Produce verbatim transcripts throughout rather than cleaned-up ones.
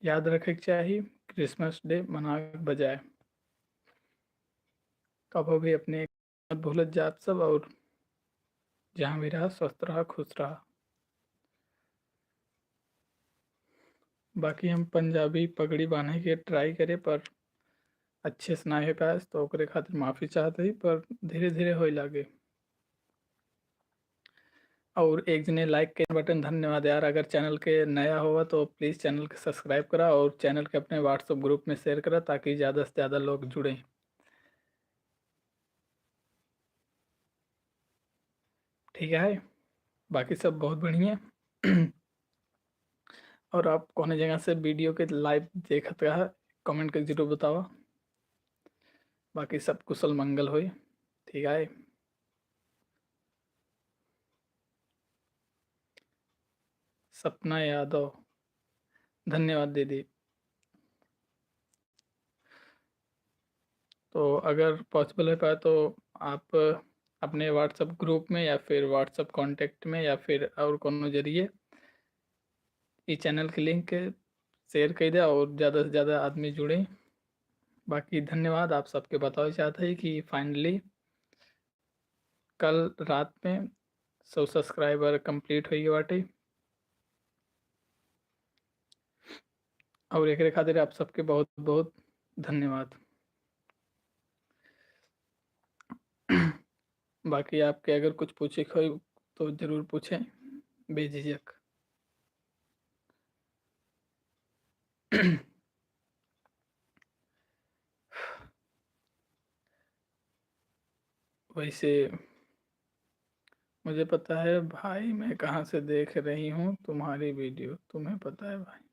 याद रखे के चाही, Christmas Day मनावे के बजाय। कबो भी अपने मत भूलत जा आप सब, और जहाँ भी रहा, स्वस्थ रहा, खुश रहा। बाकी हम पंजाबी पगड़ी बांधे के try करे, पर अच्छे से ना हो पाए, तो ओकरे खातिर माफी चाहत हई, पर धीरे-धीरे होए लागे। और एक जने like के बटन, धन्यवाद यार। अगर channel के नया होवा तो please channel के subscribe करा और channel के अपने WhatsApp group में share करा, ताकि ज्यादा से ज्यादा लोग जुड़ें। ठीक है, बाकी सब बहुत बढ़िया। और आप कौन जगह से video के live देखत रहा, comment के जरूर बतावा। बाकी सब कुशल मंगल होई। ठीक है, सपना यादव, धन्यवाद दीदी। तो अगर possible हो पाए तो आप अपने WhatsApp group में या फिर WhatsApp contact में या फिर और कोनो जरिए ई channel के link share कर दे और ज़्यादा से ज़्यादा आदमी जुड़े। बाकी धन्यवाद, आप सबके बतावे चाहत है कि finally कल रात में सौ subscriber complete होइए बाटे। और एकरे खातिर आप सबके बहुत बहुत धन्यवाद। बाकी आपके अगर कुछ पूछे के होई तो जरूर पूछें बेझिझक। वैसे मुझे पता है भाई, मैं कहाँ से देख रही हूँ तुम्हारी video, तुम्हें पता है भाई।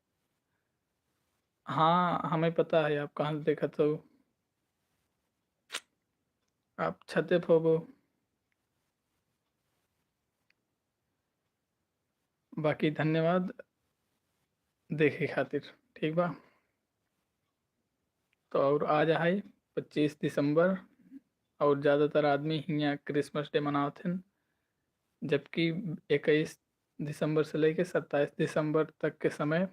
हाँ, हमें पता है आप कहाँ से देखत हो। आप छते फोबो। बाकी धन्यवाद देखे खातिर, ठीक बा। तो और आज है पच्चीस दिसंबर और ज़्यादातर आदमी हियाँ Christmas Day मनावत हन, जबकि इक्कीस दिसंबर से लेके सत्ताईस दिसंबर तक के समय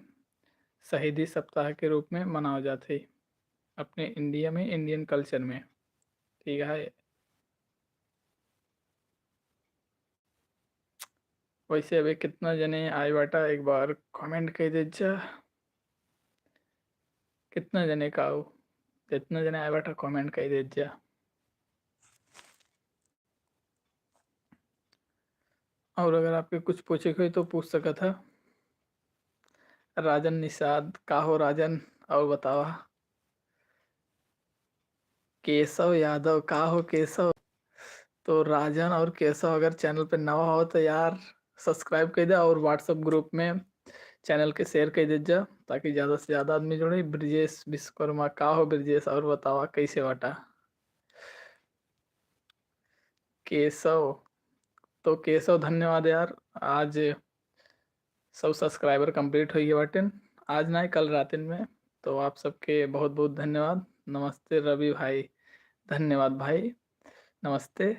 शहीदी सप्ताह के रूप में मनावा जात है अपने इंडिया में, Indian culture में। ठीक है, वैसे अबे कितना जने आए बाटा, एक बार comment कर दे जा। कितना जने का हो, जितना जने आए बाटा comment कर दे जा। और अगर आपके कुछ पूछे के होई तो पूछ सकत है। राजन निषाद, का हो राजन, और बतावा। केशव यादव, का हो केशव? तो राजन और केशव अगर channel पे नवा हो तो यार subscribe कर दे और WhatsApp group में channel के share कर दे जा, ताकि ज़्यादा से ज़्यादा आदमी जुड़े। ब्रजेश विश्वकर्मा, का हो ब्रजेश, और बतावा कैसे बाटा? केशव, तो केशव धन्यवाद यार, आज सौ subscriber complete होइए बाटेन, आज ना कल रातिन में। तो आप सबके बहुत बहुत धन्यवाद। नमस्ते रवि भाई, धन्यवाद भाई, नमस्ते।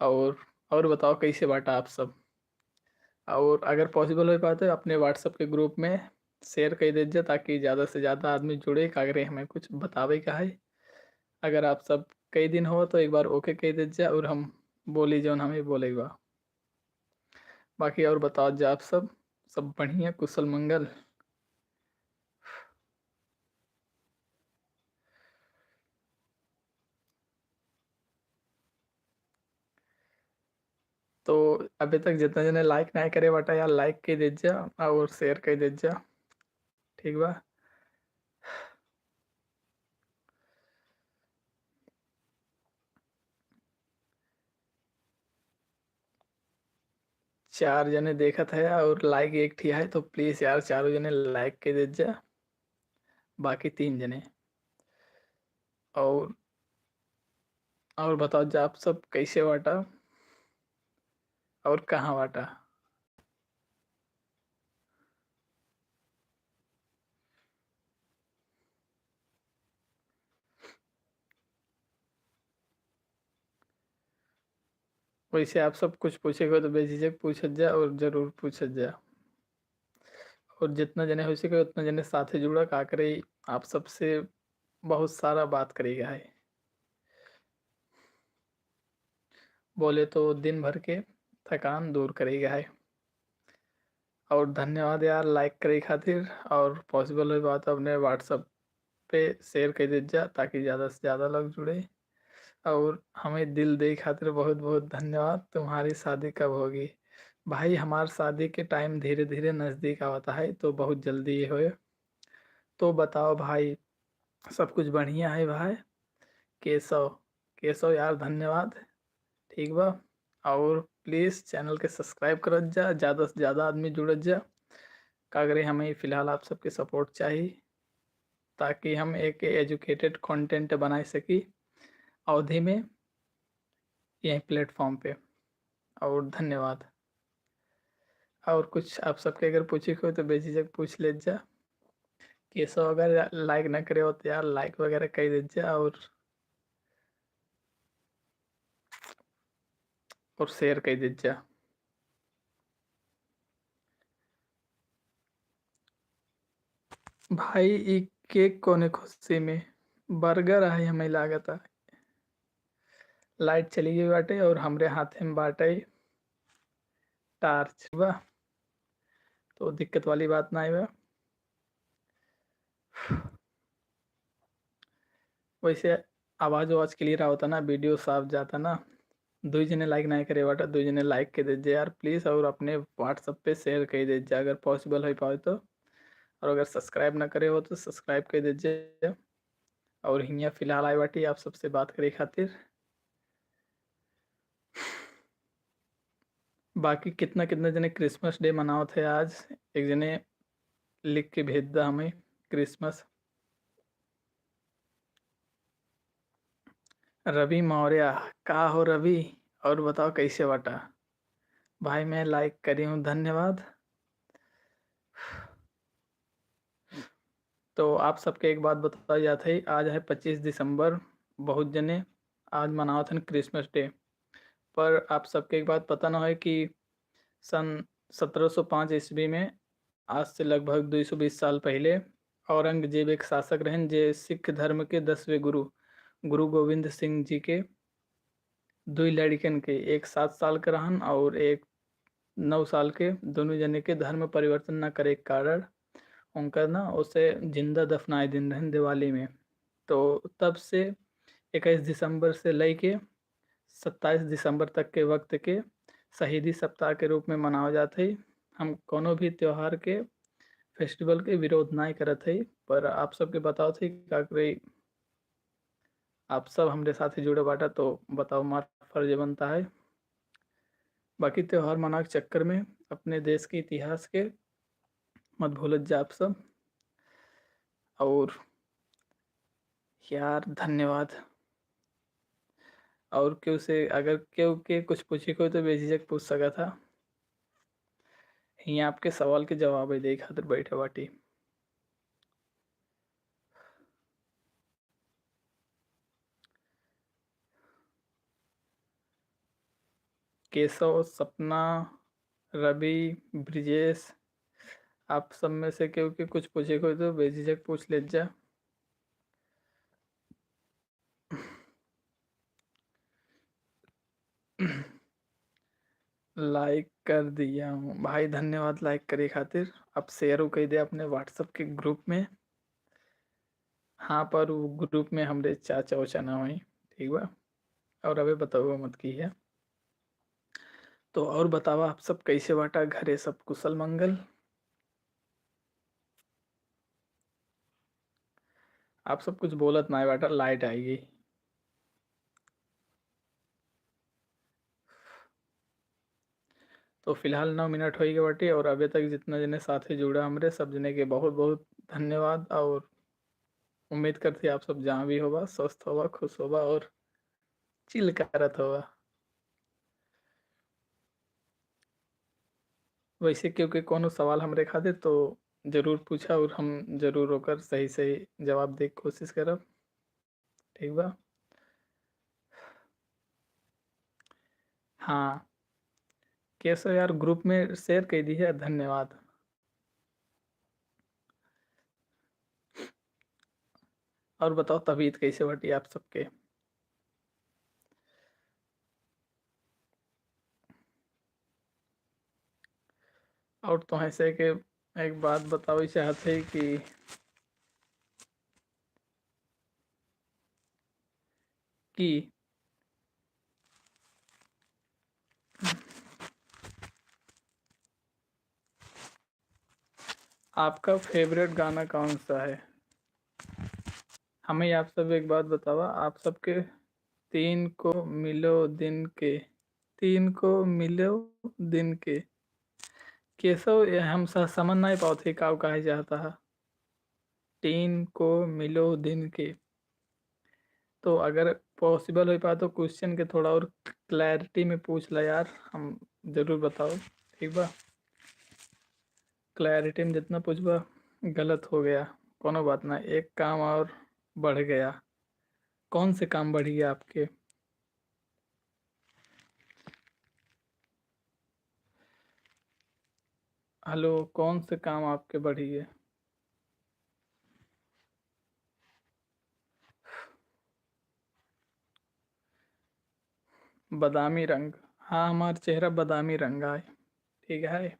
और, और बताओ कैसे बाटा आप सब? और अगर possible हो पाए तो अपने WhatsApp के group में share कर दे जा, ताकि ज़्यादा से ज़्यादा आदमी जुड़े, कागरे हमें कुछ बतावे का है। अगर आप सब कई दिन हो तो एक बार OK कह दे जा और हम बोली जौन हमें बोले बा। बाकी और बताओ जा आप सब, सब बढ़िया, कुशल मंगल? तो अभी तक जितना जने like ना करे बाटा यार, like कर दे जा और share कर दे जा, ठीक बा? चार जने देखत है और like एक ठी है, तो please यार चारों जने like कर दे जा, बाकी तीन जने। और, और बताओ जा आप सब कैसे बाटा और कहाँ बाटा? वैसे आप सब कुछ पूछे के हो तो बेझिझक पूछत जा और जरूर पूछत जा। और जितना जने हो सके उतना जने साथे जुड़ा, का करे, आप सबसे बहुत सारा बात करेगा है। बोले तो दिन भर के थकान दूर करेगा है। और धन्यवाद यार like करे खातिर, और possible हो बात अपने WhatsApp पे share कर दीजिए, ताकि ज़्यादा से ज़्यादा लोग जुड़े। और हमें दिल दे खातिर बहुत बहुत धन्यवाद। तुम्हारी शादी कब होगी? भाई, हमार शादी के time धीरे धीरे नज़दीक आवत है, तो बहुत जल्दी ये होए। तो बताओ भाई, सब कुछ बढ़िया है भाई? केशव, केशव यार, धन्यवाद। ठीक बा, और please channel के subscribe करत जा, ज़्यादा से ज़्यादा आदमी जुड़त जा। का करे, हमें फिलहाल आप सबके support चाही, ताकि हम एक educated content बनाए सकी अवधी में यही platform पे। और धन्यवाद। और कुछ आप सबके अगर पूछे के हो तो बेझिझक पूछ ले जा। केशव अगर like ना करे हो तो यार like वगैरह कर दे जा, और और share कर दे जा। भाई, ई cake कौने खुशी में? Burger है, हमें लागत है। Light चली गई बाटे और हमरे हाथे में बाटे torch बा, तो दिक्कत वाली बात ना बा। वैसे आवाज वाज clear आवता ना, video साफ जाता ना। दुई जने like नहीं करे बाटा, दुई जने like के दे जे यार please, और अपने WhatsApp पे share कर दे जे अगर possible हो पावे तो। और अगर subscribe ना करे हो तो subscribe कर दे जे। और हियाँ फिलहाल आए बाटी आप सबसे बात करे खातिर। बाकी कितना कितना जने Christmas Day मनावत है आज, एक जने लिख के भेज दा हमें Christmas। रवि मौर्य, का हो रवि, और बताओ कैसे बाटा? भाई मैं like करी हूँ, धन्यवाद। तो आप सबके एक बात बताई जात है, आज है पच्चीस दिसंबर, बहुत जने आज मनावत हन Christmas Day, पर आप सबके एक बात पता ना होए कि सन सत्रह सौ पाँच ईस्वी में, आज से लगभग दो सौ बीस साल पहले, औरंगजेब एक शासक रहन जे सिख धर्म के दसवें गुरु, गुरु गोविंद सिंह जी के दुई लड़िकन के, एक सात साल के रहन और एक नौ साल के, दोनों जने के धर्म परिवर्तन ना करे के कारण उनका ना उसे जिंदा दफनाए दिन रहन दिवाली में। तो तब से इक्कीस दिसंबर से लेके सत्ताईस दिसंबर तक के वक्त के शहीदी सप्ताह के रूप में मनावा जात है। हम कोनो भी त्योहार के, festival के विरोध नाई करत है, पर आप सबके बतावत है का करे, आप सब हमरे साथ जुड़े बाटा, तो बताओ, हमार फर्ज बनता है। बाकी त्योहार मनावे के चक्कर में अपने देश के इतिहास के मत भूलत जा आप सब। और यार, धन्यवाद। और केहू से, अगर केहू के कुछ पूछे के हो, तो बेझिझक पूछ सकत हा। हियाँ आपके सवाल के जवाब है दे खातिर बैठे बाटी। केशव, सपना, रवि, ब्रिजेश, आप सब में से केहू के कुछ पूछे के हो तो बेझिझक पूछ ले जा। Like कर दिया हूँ भाई, धन्यवाद like करे खातिर। आप share कर दे अपने WhatsApp के group में। हाँ, पर वो group में हमरे चाचा उचा ना होई, ठीक बा? और अबे बताओ मत की है। तो और बतावा, आप सब कैसे बाटा, घरे सब कुशल मंगल? आप सब कुछ बोलत नाय बाटा, light आएगी। तो फिलहाल नौ मिनट होई गए बाटे और अबे तक जितना जने साथे जुड़ा हमरे, सब जने के बहुत बहुत धन्यवाद। और उम्मीद करती आप सब जहाँ भी होबा, स्वस्थ होबा, खुश होबा और chill करत होबा। वैसे केहू के कोनो सवाल हमरे खातिर तो जरूर पूछा और हम जरूर ओकर सही सही जवाब दे के कोशिश करब। ठीक बा? हाँ, केशव यार, group में share कर दी है, धन्यवाद। और बताओ, तबीयत कैसे बाटी आप सबके? और तो ऐसे के एक बात बतावे चाहत है कि, कि आपका फेवरेट गाना कौन सा है? हमें आप सब एक बात बतावा, आप सबके तीन को मिलो दिन के, तीन को मिलो दिन के, केसो ये हम स-, समझ नहीं पावत है का कहे चाहता है, तीन को मिलो दिन के। तो अगर पॉसिबल हो पाए तो क्वेश्चन के थोड़ा और क्लैरिटी में पूछ ला यार, हम जरूर बताओ, ठीक बा? क्लैरिटी में जितना पूछबा गलत हो गया, कोनो बात ना, एक काम और बढ़ गया। कौन से काम बढ़ गया आपके? हेलो, कौन से काम आपके बढ़ गए? बादामी रंग, हाँ, हमार चेहरा बादामी रंग आए, ठीक है।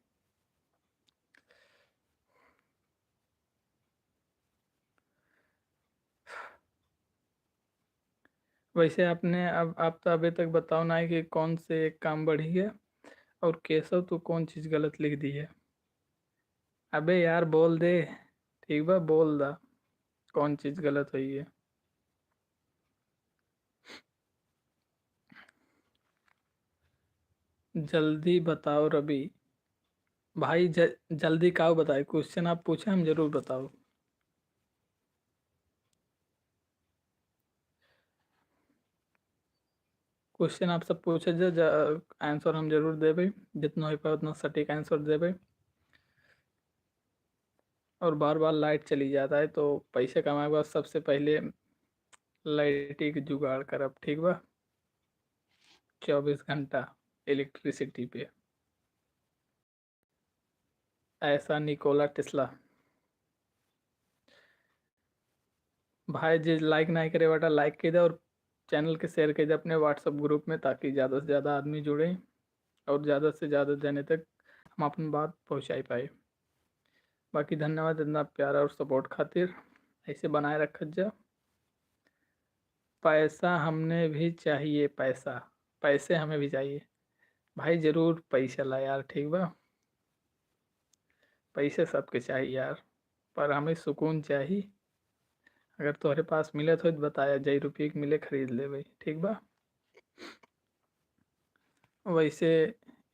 वैसे आपने अब, आप तो अभी तक बताओ ना है कि कौन से एक काम बढ़ी है और केशव तू कौन चीज़ गलत लिख दी है। अबे यार बोल दे, ठीक बा, बोल दा कौन चीज़ गलत हुई है। जल्दी बताओ रवि भाई, ज-, जल्दी काउ बताए, क्वेश्चन आप पूछे हम जरूर बताओ। क्वेश्चन आप सब पूछे जे, ज-, आंसर हम जरूर देबे, जितना हो पाए उतना सटीक आंसर देबे। और बार बार लाइट चली जाता है, तो पैसे कमाए के बाद सबसे पहले लाइट के जुगाड़ करब, ठीक बा? चौबीस घंटा इलेक्ट्रिसिटी पे। ऐसा निकोला टेस्ला। भाई, जे लाइक नहीं करे बाटा, लाइक कर दे और चैनल के शेयर कर दे अपने WhatsApp ग्रुप में, ताकि ज़्यादा से ज़्यादा आदमी जुड़े और ज़्यादा से ज़्यादा जने तक हम अपन बात पहुँचाई पाए। बाकी धन्यवाद इतना प्यार और सपोर्ट खातिर, ऐसे बनाए रखत जा। पैसा हमने भी चाहिए, पैसा, पैसे हमें भी चाहिए। भाई, जरूर पैसा ला यार, ठीक बा? पैसे सबके चाहिए यार, पर हमें सुकून चाहिए। अगर तोहरे पास मिलत हो तो बताया, जय रुपये के मिले, खरीद लेबे, ठीक बा? वैसे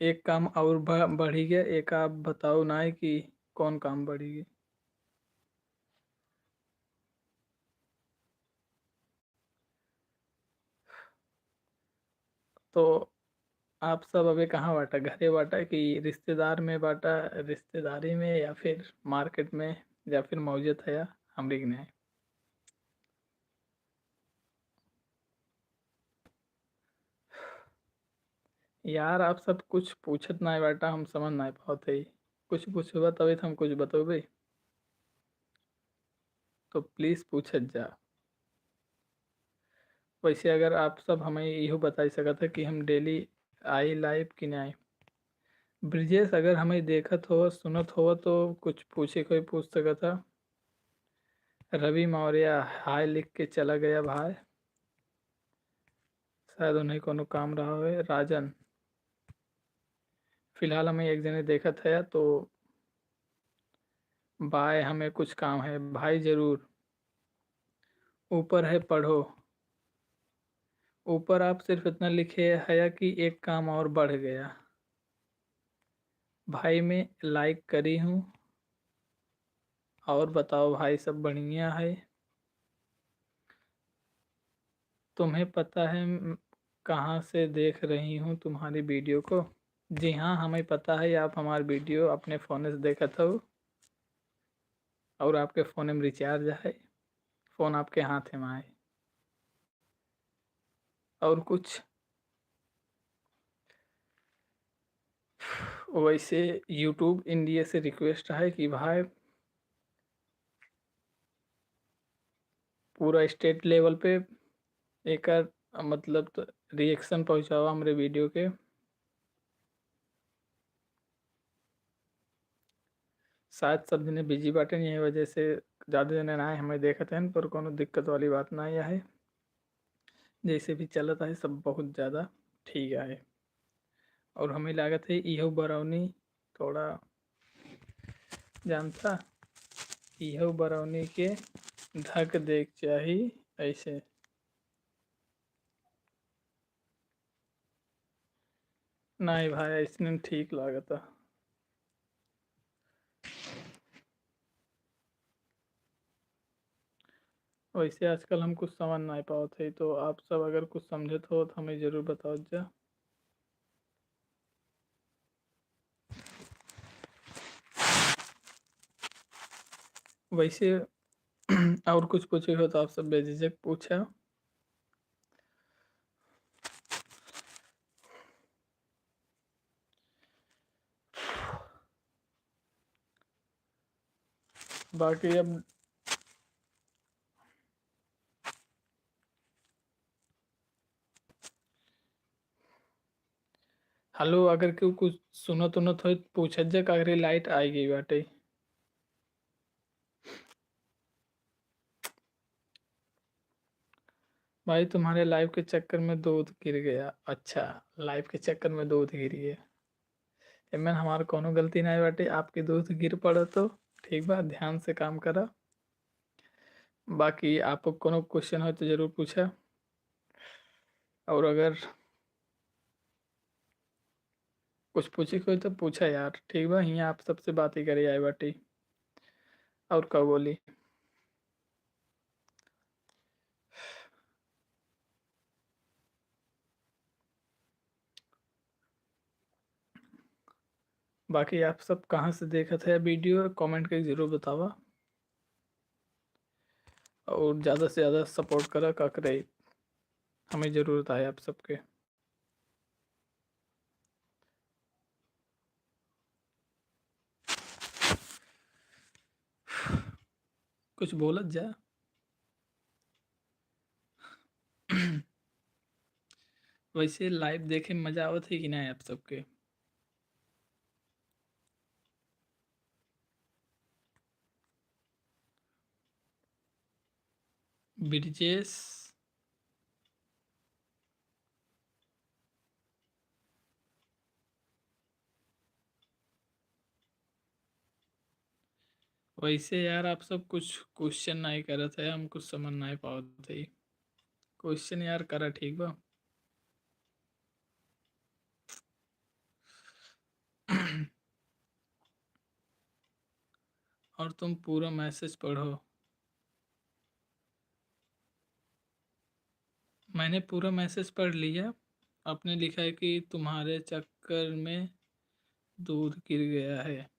एक काम और ब-, बढ़ी गया, एक आप बताओ ना है कि कौन काम बढ़ी गया? तो आप सब अबे कहाँ बाटा? घरे बाटा कि रिश्तेदार में बाटा, रिश्तेदारी में, या फिर मार्केट में, या फिर मौजे थया हमरी के नहीं? यार, आप सब कुछ पूछत नाय बाटा, हम समझ नाय पावत हई। कुछ पूछबा तबे तो हम कुछ बतौबे। तो प्लीज पूछत जा। वैसे अगर आप सब हमें इहो बताई सकत है कि हम डेली आई लाइव कि नाय। ब्रिजेश, अगर हमें देखत हो, सुनत हो तो कुछ पूछे कोई पूछ सकत है। रवि मौर्य हाय लिख के चला गया भाई, शायद उन्हें कोनो काम रहा होए। राजन, फिलहाल हमें एक जने देखत है तो बाय, हमें कुछ काम है भाई, जरूर। ऊपर है पढ़ो, ऊपर आप सिर्फ इतना लिखे है कि एक काम और बढ़ गया। भाई मैं लाइक करी हूँ। और बताओ भाई, सब बढ़िया है? तुम्हें पता है म-, कहाँ से देख रही हूँ तुम्हारी वीडियो को? जी हाँ, हमें पता है आप हमारी वीडियो अपने फ़ोन से देखत हो और आपके फ़ोन में रिचार्ज है, फ़ोन आपके हाथ में आए। और कुछ वैसे YouTube इंडिया से रिक्वेस्ट है कि भाई पूरा state level पे एकर, मतलब, तो reaction पहुँचावा हमरे video के। शायद सब जने busy बाटेन, यही वजह से ज्यादा जने ना हमें देखत हैं, पर कोनो दिक्कत वाली बात ना है। जैसे भी चलत है, सब बहुत ज्यादा ठीक है। और हमें लागत है, इहो बरौनी थोड़ा जानता, इहो बरौनी के ढक देक चाही ऐसे। नहीं भाई, ऐसने ठीक लागता। वैसे आजकल हम कुछ समझ नहीं पावत है, तो आप सब अगर कुछ समझत हो तो हमें जरूर बताओ जा। वैसे और कुछ पूछे हो तो आप सब बेझिझक पूछा। बाकी अब हेलो, अगर केहू कुछ सुनत उनत होई त पूछत जा, का करे, लाइट आई गई बाटे। भाई, तुम्हारे लाइव के चक्कर में दूध गिर गया। अच्छा, लाइव के चक्कर में दूध गिर गया। एमन हमार कोनो गलती नाई बाटे, आपके दूध गिर पड़ा तो ठीक बा, ध्यान से काम करा। बाकी आपको कोनो क्वेश्चन हो तो जरूर पूछा, और अगर कुछ पूछे के होई तो पूछा यार, ठीक बा? हियाँ आप सबसे बात ही करे आए बाटी, और का बोली? बाकी आप सब कहाँ से देखत है वीडियो, कमेंट करके जरूर बतावा, और ज़्यादा से ज़्यादा सपोर्ट करा, का करे, हमें ज़रूरत है आप सबके। कुछ बोलत जा। वैसे लाइव देखे में मजा आवत है कि नहीं आप सबके? ब्रिजेश। वैसे यार, आप सब कुछ क्वेश्चन नहीं करत है, हम कुछ समझ नहीं पावत है। क्वेश्चन यार करा, ठीक बा? और तुम पूरा मैसेज पढ़ो। मैंने पूरा मैसेज पढ़ लिया। आपने लिखा है कि तुम्हारे चक्कर में दूध गिर गया है।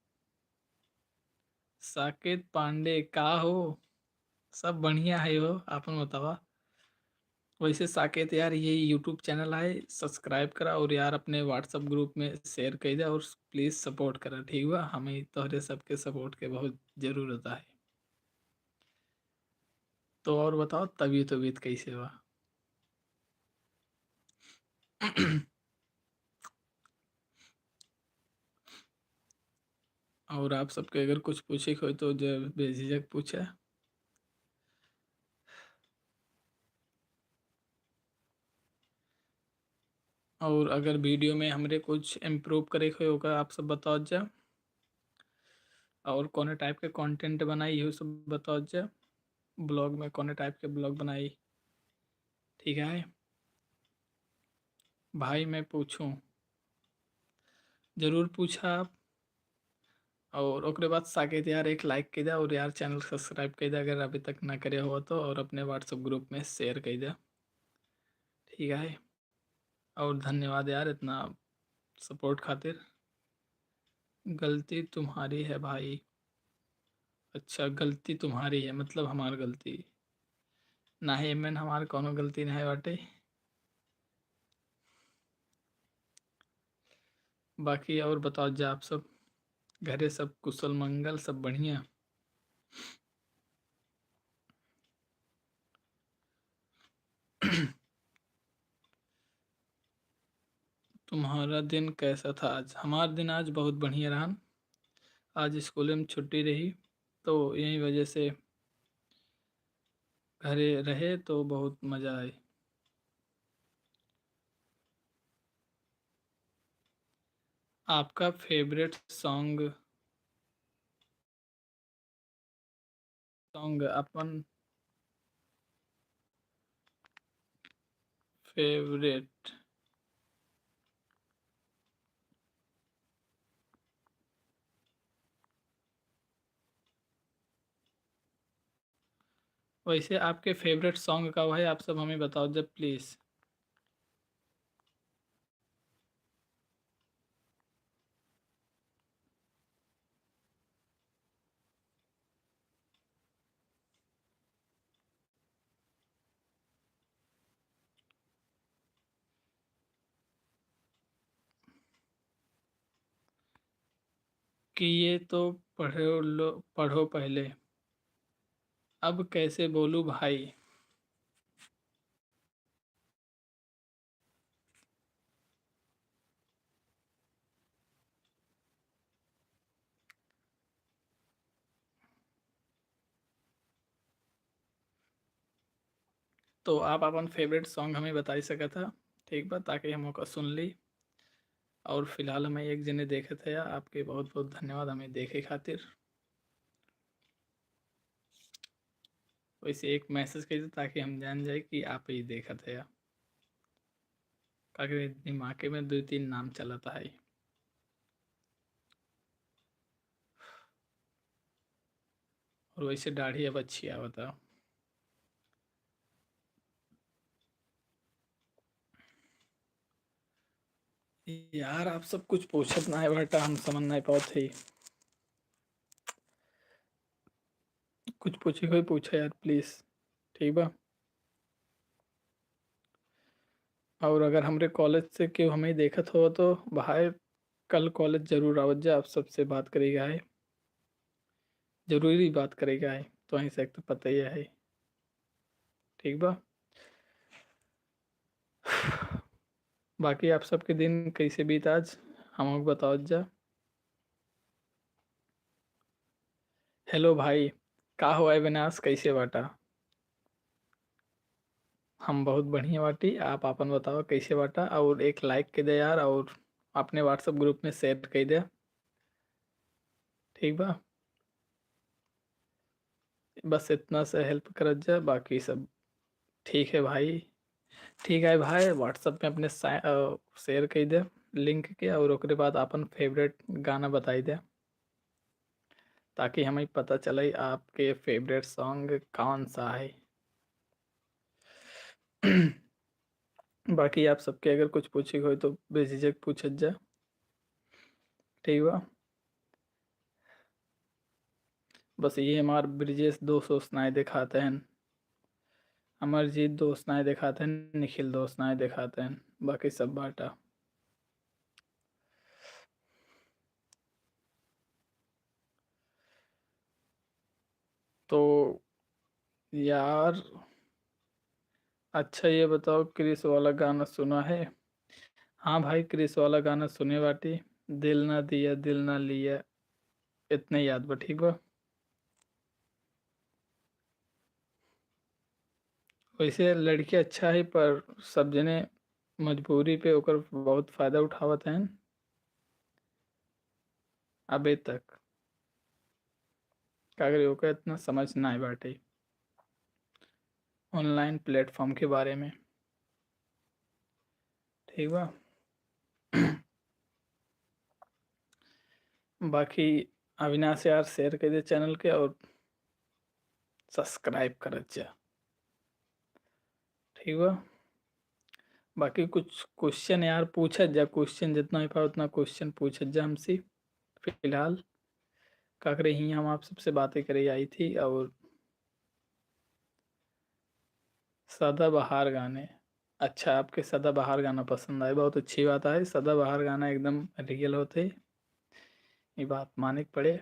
साकेत पांडे, का हो? सब बढ़िया है हो, आपन बतावा। वैसे साकेत यार, ये YouTube चैनल है, सब्सक्राइब करा और यार अपने WhatsApp ग्रुप में शेयर कर दे और प्लीज सपोर्ट करा, ठीक बा? हमें तोहरे सबके सपोर्ट के बहुत जरूरत है। तो और बताओ, तबीयत तबीयत कैसे बा? और आप सबके अगर कुछ पूछे के होई तो जे बेझिझक पूछा। और अगर वीडियो में हमरे कुछ इम्प्रूव करे के होई, ओकर आप सब बताओ जा। और कौन टाइप के कंटेंट बनाई, इहो सब बताओ जा। ब्लॉग में कौन टाइप के ब्लॉग बनाई, ठीक है भाई? मैं पूछूं? जरूर पूछा आप। और ओकरे बाद साकेत यार एक लाइक कर दे और यार चैनल सब्सक्राइब कर दे अगर अभी तक ना करे हो तो, और अपने WhatsApp ग्रुप में शेयर कर दे, ठीक है? और धन्यवाद यार इतना सपोर्ट खातिर। गलती तुम्हारी है भाई। अच्छा, गलती तुम्हारी है, मतलब हमार गलती ना है, एमन हमार कौनो गलती नहीं बाटे। बाकी और बताओ जा आप सब, घरे सब कुशल मंगल, सब बढ़िया? तुम्हारा दिन कैसा था आज? हमार दिन आज बहुत बढ़िया रहन। आज स्कूल में छुट्टी रही, तो यही वजह से घरे रहे, तो बहुत मजा आई। आपका फेवरेट सॉन्ग, सॉन्ग अपन फेवरेट। वैसे आपके फेवरेट सॉन्ग का है, आप सब हमें बताओ जब प्लीज। कि ये तो पढ़ो लो, पढ़ो पहले। अब कैसे बोलूँ भाई? तो आप अपन फेवरेट सॉन्ग हमें बताई सकत ह, ठीक बा, ताकि हम ओका सुन ली। और फिलहाल हमें एक जने देखत है, आपके बहुत बहुत धन्यवाद हमें देखे खातिर। वैसे एक मैसेज कर दे ताकि हम जान जाए कि आप ही देखत है। काकरे दिमागे में दो तीन नाम चलत है। और वैसे दाढ़ी अब अच्छी आवत है। यार, आप सब कुछ पूछत ना है बेटा, हम समझ नहीं पावत है। कुछ पूछे कोई पूछे यार, प्लीज, ठीक बा? और अगर हमरे कॉलेज से केहू हमें देखत हो तो भाई, कल कॉलेज जरूर आवत जा, आप सबसे बात करेगा है, जरूरी बात करेगा है, तो वहीं से एक तो पता ही है, ठीक बा? बाकी आप सबके दिन कैसे बीत आज, हमको बताओ जा। हेलो भाई, का हो अविनाश, कैसे बाटा? हम बहुत बढ़िया बाटी, आप आपन बताओ कैसे बाटा, और एक लाइक के दे यार, और अपने WhatsApp ग्रुप में शेयर कर दे, ठीक बा? बस इतना से हेल्प करत जा, बाकी सब ठीक है भाई। ठीक है भाई, WhatsApp में अपने सा-, अ, शेयर कर दे लिंक के, और ओकरे बाद अपन फेवरेट गाना बताई दे, ताकि हमें पता चले आपके फेवरेट सॉन्ग कौन सा है। बाकी आप सबके अगर कुछ पूछे के होई तो बेझिझक पूछत जा, ठीक बा? बस ये हमार ब्रिजेश दोस्त वोस्त नाय देखात हैं, अमरजीत दोस्त नाय देखात हैं, निखिल दोस्त नाय देखात हैं, बाकी सब बाटा। तो यार, अच्छा ये बताओ, क्रिस वाला गाना सुना है? हाँ भाई, क्रिस वाला गाना सुने बाटी, दिल ना दिया, दिल ना लिया, इतने याद बा, ठीक बा? वैसे लड़की अच्छा है, पर सब जने मजबूरी पे ओकर बहुत फायदा उठावत हैं अबे तक। का करी, ओकर इतना समझ नाय बाटे ऑनलाइन प्लेटफॉर्म के बारे में, ठीक बा? बाकी अविनाश यार, शेयर कर दे चैनल के और सब्सक्राइब करत जा, ठीक बा? बाकी कुछ क्वेश्चन यार पूछत जा, क्वेश्चन जितना हो पाए उतना क्वेश्चन पूछत जा हमसे। फिलहाल का करे, ही हम आप सबसे बातें करे आई थी और सदाबहार गाने। अच्छा, आपके सदाबहार गाना पसंद आए, बहुत अच्छी बात है। सदाबहार गाना एकदम रियल होते, ये बात माने के पड़े।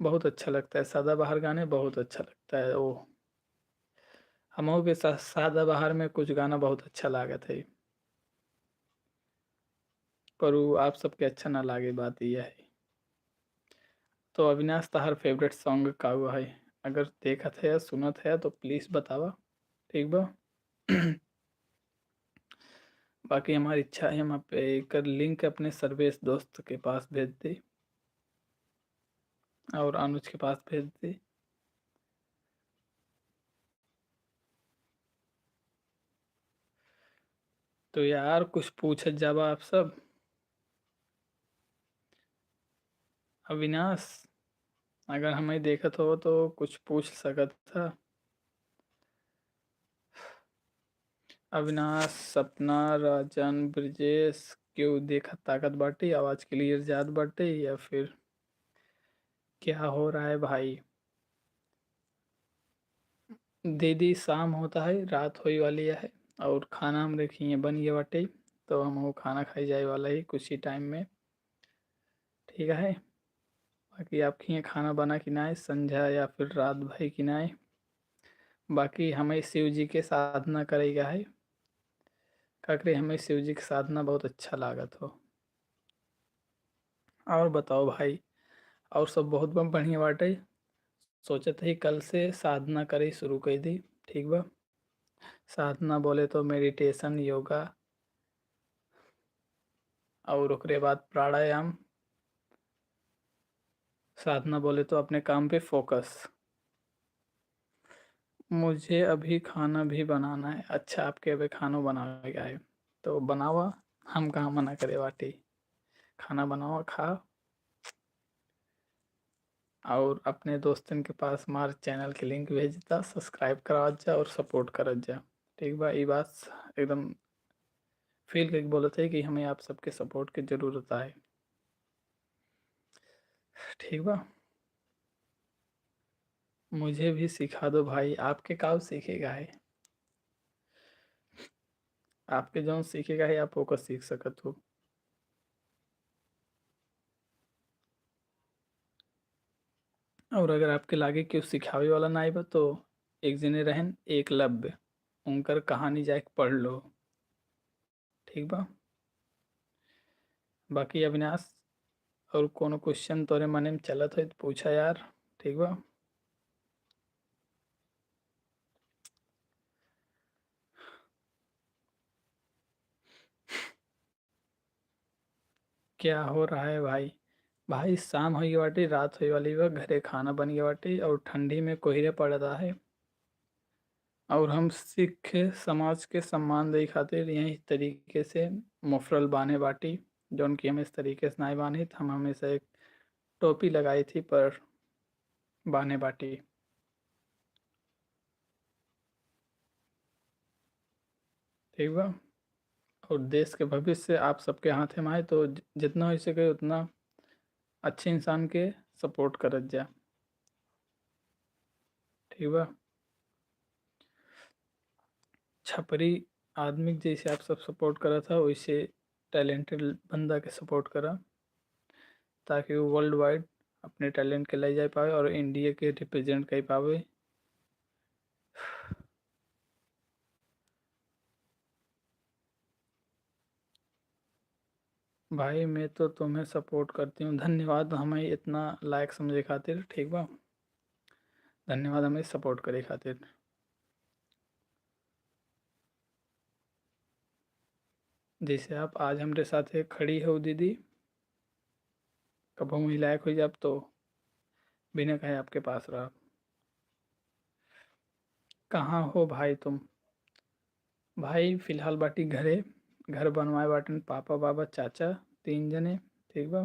बहुत अच्छा लगता है सदाबहार गाने, बहुत अच्छा लगता है वो। हमहू के सा-, सदाबहार में कुछ गाना बहुत अच्छा लागत है। पर उ आप सबके अच्छा ना लागे, बात यह है। तो अविनाश, तहार favourite song का हुआ है? अगर देखत है या सुनत है तो please बतावा, ठीक बा? बाकी हमारी इच्छा है, हम आप एकर link अपने सर्वेश दोस्त के पास भेज दी और अनुज के पास भेज दी। तो यार, कुछ पूछत जाबा आप सब। अविनाश, अगर हमें देखत हो तो कुछ पूछ सकत था। अविनाश, सपना, राजन, ब्रजेश, केहू देखत ताकत बाटे, आवाज clear जात बाटे या फिर क्या हो रहा है भाई? दीदी, शाम होता है, रात होई वाली है और खाना हमरे खिए बन गया बाटे, तो हम वो खाना खाई जाए वाला है कुछ ही time में, ठीक है। बाकी आप खिए खाना बना कि नाय, संझा या फिर रात भई कि नाय? बाकी हमें शिव जी के साधना करे का है, का करे, हमें शिव जी के साधना बहुत अच्छा लागत हो। और बताओ भाई, और सब बहुत ब-, बढ़िया बाटे। सोचत ही कल से साधना करे शुरू कर दी, ठीक बा? साधना बोले तो meditation, योगा और ओकरे बाद प्राणायाम। साधना बोले तो अपने काम पे focus। मुझे अभी खाना भी बनाना है। अच्छा, आपके अबे खानो बनावे का है तो बनावा, हम कहाँ मना करे बाटी। खाना बनावा, खा और अपने दोस्तन के पास हमारे channel के link भेज देता, subscribe करावत जा और support करत जा, ठीक बा? ई बात एकदम feel करके बोलत है कि हमें आप सबके support की जरूरत है, ठीक बा? मुझे भी सिखा दो भाई, आपके का सीखेगा है? आपके जौन सीखेगा है, आप ओकर सीख सकत हो। और अगर आपके लागे केहू सिखावे वाला नाई बा, तो एक जने रहन एकलव्य, उनकर कहानी जाके पढ़ लो, ठीक बा? बाकी अविनाश, और कोनो question तोरे मने में चलत होई तो पूछा यार, ठीक बा? क्या हो रहा है भाई? भाई, शाम होई बाटी, रात होई वाली बा, घरे खाना बन गया बाटी और ठंडी में कोहरे पड़ रहा है। और हम सिख समाज के सम्मान दे खातिर यही तरीके से मुफरल बांधे बाटी, जौन कि हम इस तरीके से नाई बांधित, हम हमेशा एक टोपी लगाई थी पर बांधे बाटी। ठीक बा? और देश के भविष्य आप सबके हाथे में आए, तो ज-, जितना हो सके उतना अच्छे इंसान के support करत जा। ठीक बा? छपरी आदमी के जैसे आप सब support करत ह, वैसे talented बंदा के support करा, ताकि वो worldwide अपने talent के ले जाए पावे और India के represent कर पावे। भाई, मैं तो तुम्हें support करती हूँ। धन्यवाद हमें इतना लायक समझे खातिर, ठीक बा? धन्यवाद हमें support करे खातिर। जैसे आप आज हमरे साथे खड़ी हो दीदी, कबहूँ ही लायक हो जाब तो बिना कहे आपके पास रहब। कहाँ हो भाई तुम? भाई फिलहाल बाटी घरे, घर बनवाए बाटन पापा, बाबा, चाचा, तीन जने, ठीक बा।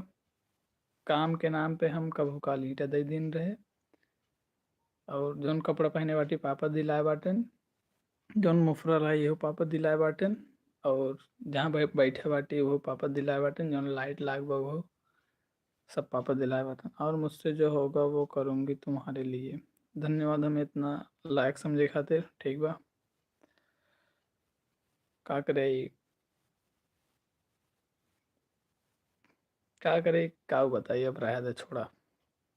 काम के नाम पे हम कबहू काल ईंटा दे दिन रहे, और जौन कपड़ा पहने बाटी पापा दिलाए बाटन, जौन मुफरा लाई इहो पापा दिलाए बाटन, और जहाँ बै-, बैठे बाटी उहो पापा दिलाए बाटन, जौन light लाग बा उहो सब पापा दिलाए बाटन, और मुझसे जो होगा वो करूँगी तुम्हारे लिए। धन्यवाद हमें इतना लायक समझे खातिर, ठीक बा। का करे, का करे, का बताई, अब रहे दे, छोड़ा।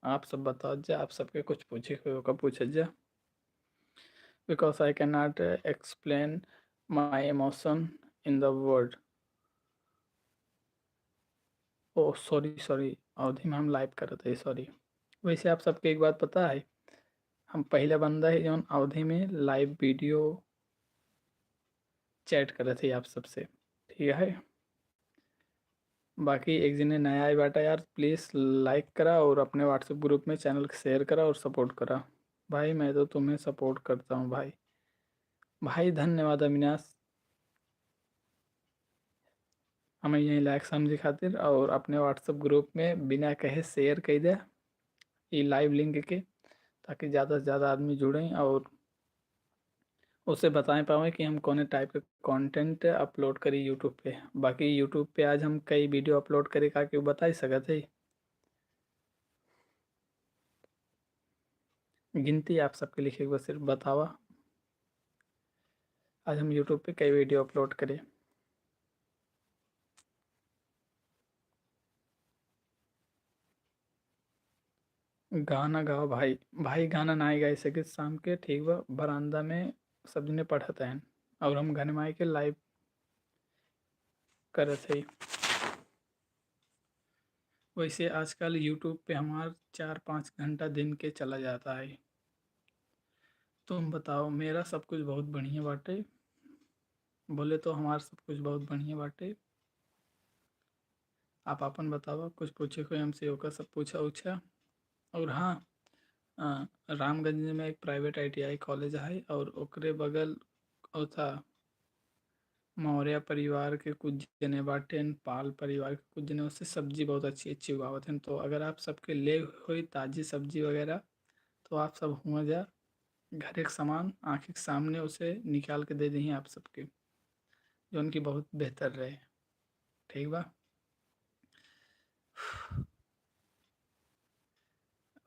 आप सब बताओ जा, आप सबके कुछ पूछे के होगा, पूछे जा। Because I cannot explain my emotion in the word. ओ sorry, sorry, अवधी में हम live करत हई, sorry। वैसे आप सबके एक बात पता है, हम पहला बंदा है जौन अवधी में live video chat करत है आप सबसे, ठीक है? बाकी एक जने नया आए बाटा यार, please like करा और अपने WhatsApp group में channel के share करा और support करा। भाई, मैं तो तुम्हें support करता हूँ भाई। भाई, धन्यवाद अविनाश, हमें यही लायक समझे खातिर, और अपने WhatsApp group में बिना कहे share कर दे ई live link के, ताकि ज़्यादा से ज़्यादा आदमी जुड़ें और उसे बताएं पावें कि हम कौन type के content upload करी YouTube पे। बाकी YouTube पे आज हम कई video upload करे का, केहू बताई सकत है? गिनती आप सबके लिखे के बा, सिर्फ बतावा। आज हम YouTube पे कई video upload करे। गाना गाओ भाई। भाई, गाना नाई गाई सकित शाम के, ठीक बा, बरामदा में सब जने पढ़त हन और हम घने माई के live करत हई। वैसे आजकल YouTube पे हमार चार पाँच घंटा दिन के चला जाता है। तुम बताओ, मेरा सब कुछ बहुत बढ़िया बाटे। बोले तो हमार सब कुछ बहुत बढ़िया बाटे। आप आपन बतावा, कुछ पूछे कोई हमसे, ओकर सब पूछा उछा। और हाँ, अ, रामगंज में एक private ITI college है और ओकरे बगल, और था, मौर्य परिवार के कुछ जने बाटेन, पाल परिवार के कुछ जने, उससे सब्जी बहुत अच्छी अच्छी उगावत हैं। तो अगर आप सबके ले होई ताजी सब्जी वगैरह, तो आप सब हुआ जा, घर के सामान आँख के सामने उसे निकाल के दे दही आप सबके, जौन की बहुत बेहतर रहे। ठीक बा?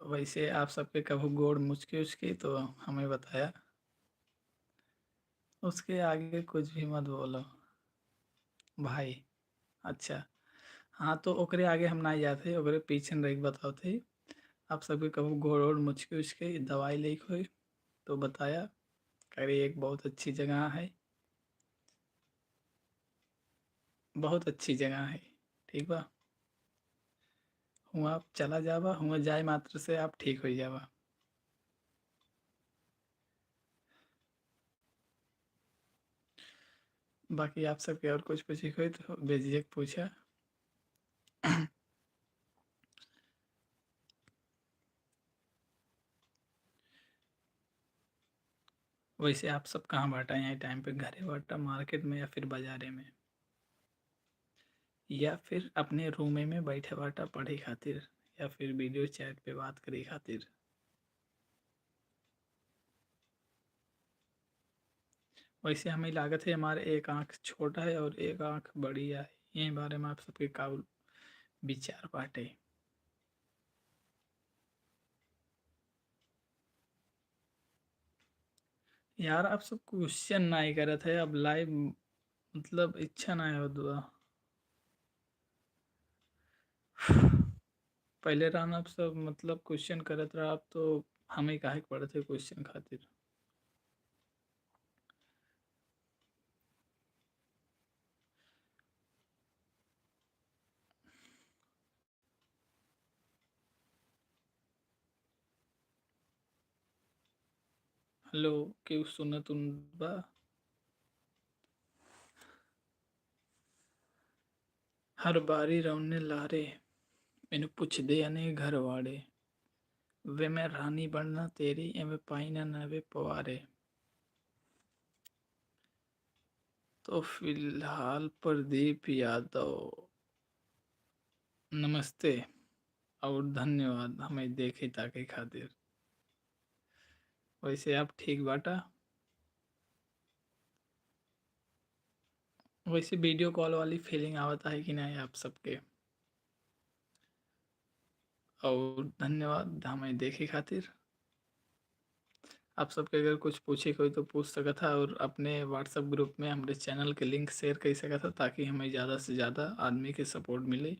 वैसे आप सबके कभू गोड़ मुचकी उचकी तो हमें बताया, उसके आगे कुछ भी मत बोलो भाई। अच्छा, हाँ, तो ओकरे आगे हम ना जात हई, ओकरे पीछे न रह के बतावत हई। आप सबके कभू गोड़ ओड़ मुचकी उचकी दवाई लेके होई तो बताया। अरे, एक बहुत अच्छी जगह है, बहुत अच्छी जगह है, ठीक बा? हुआं चला जाबा, हुआं जाए मात्र से आप ठीक हो जाबा। बाकी आप सबके और कुछ पूछे के होई तो बेझिझक पूछा। वैसे आप सब कहाँ बाटा यहाँ टाइम पे? घरे बाटा, मार्केट में या फिर बाजारे में, या फिर अपने रूमे में बैठे बाटा पढ़े खातिर या फिर वीडियो चैट पे बात करे खातिर? वैसे हमें लागत है हमारे एक आँख छोटा है और एक आँख बड़ी है। यही बारे में आप सबके का विचार बाटे? यार, आप सब क्वेश्चन नाई करत है, अब लाइव मतलब इच्छा नाई होत बा। पहले रहन आप सब मतलब क्वेश्चन करत रहा, अब तो हमें काहे के पड़त है क्वेश्चन खातिर। हेलो, केहू सुनत उनत बा? हर बारी रौने लारे, मैनू पूछ दे अने घर वाड़े। वे मैं रानी बनना तेरी, एवे पाई ना नवे पवारे। तो फिलहाल प्रदीप यादव, नमस्ते और धन्यवाद हमें देखे ताके खातिर। वैसे आप ठीक बाटा? वैसे वीडियो कॉल वाली फीलिंग आवत है कि नहीं आप सबके? और धन्यवाद हमें देखे खातिर। आप सबके अगर कुछ पूछे के होई तो पूछ सकत है, और अपने WhatsApp ग्रुप में हमरे चैनल के लिंक शेयर कर सकत है, ताकि हमें ज़्यादा से ज़्यादा आदमी के सपोर्ट मिले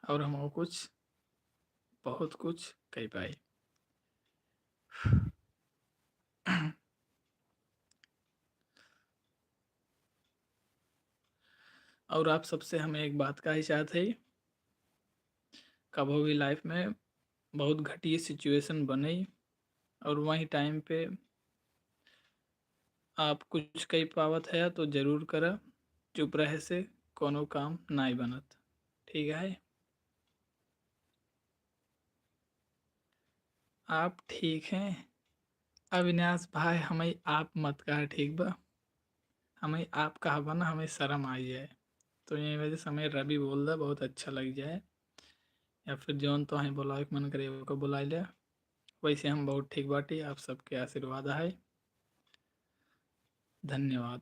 और हम कुछ, बहुत कुछ कर पाए। और आप सबसे हम एक बात कही चाहत है, कभो भी life में बहुत घटिया situation बने और वही time पे आप कुछ कही पावत है तो जरूर करा, चुप रहे से कोनो काम नाई बनत, ठीक है? आप ठीक हैं? अविनाश भाई, हमें आप मत कहा, ठीक बा? हमें आप कहबा ना, हमें शर्म आई जाए। तो यही वजह से हमें रवि बोल दे, बहुत अच्छा लग जाए। या फिर जौन तोहई बोलावे के मन करे, ओके बोलाइ ले। वैसे हम बहुत ठीक बाटी, आप सबके आशीर्वाद है। धन्यवाद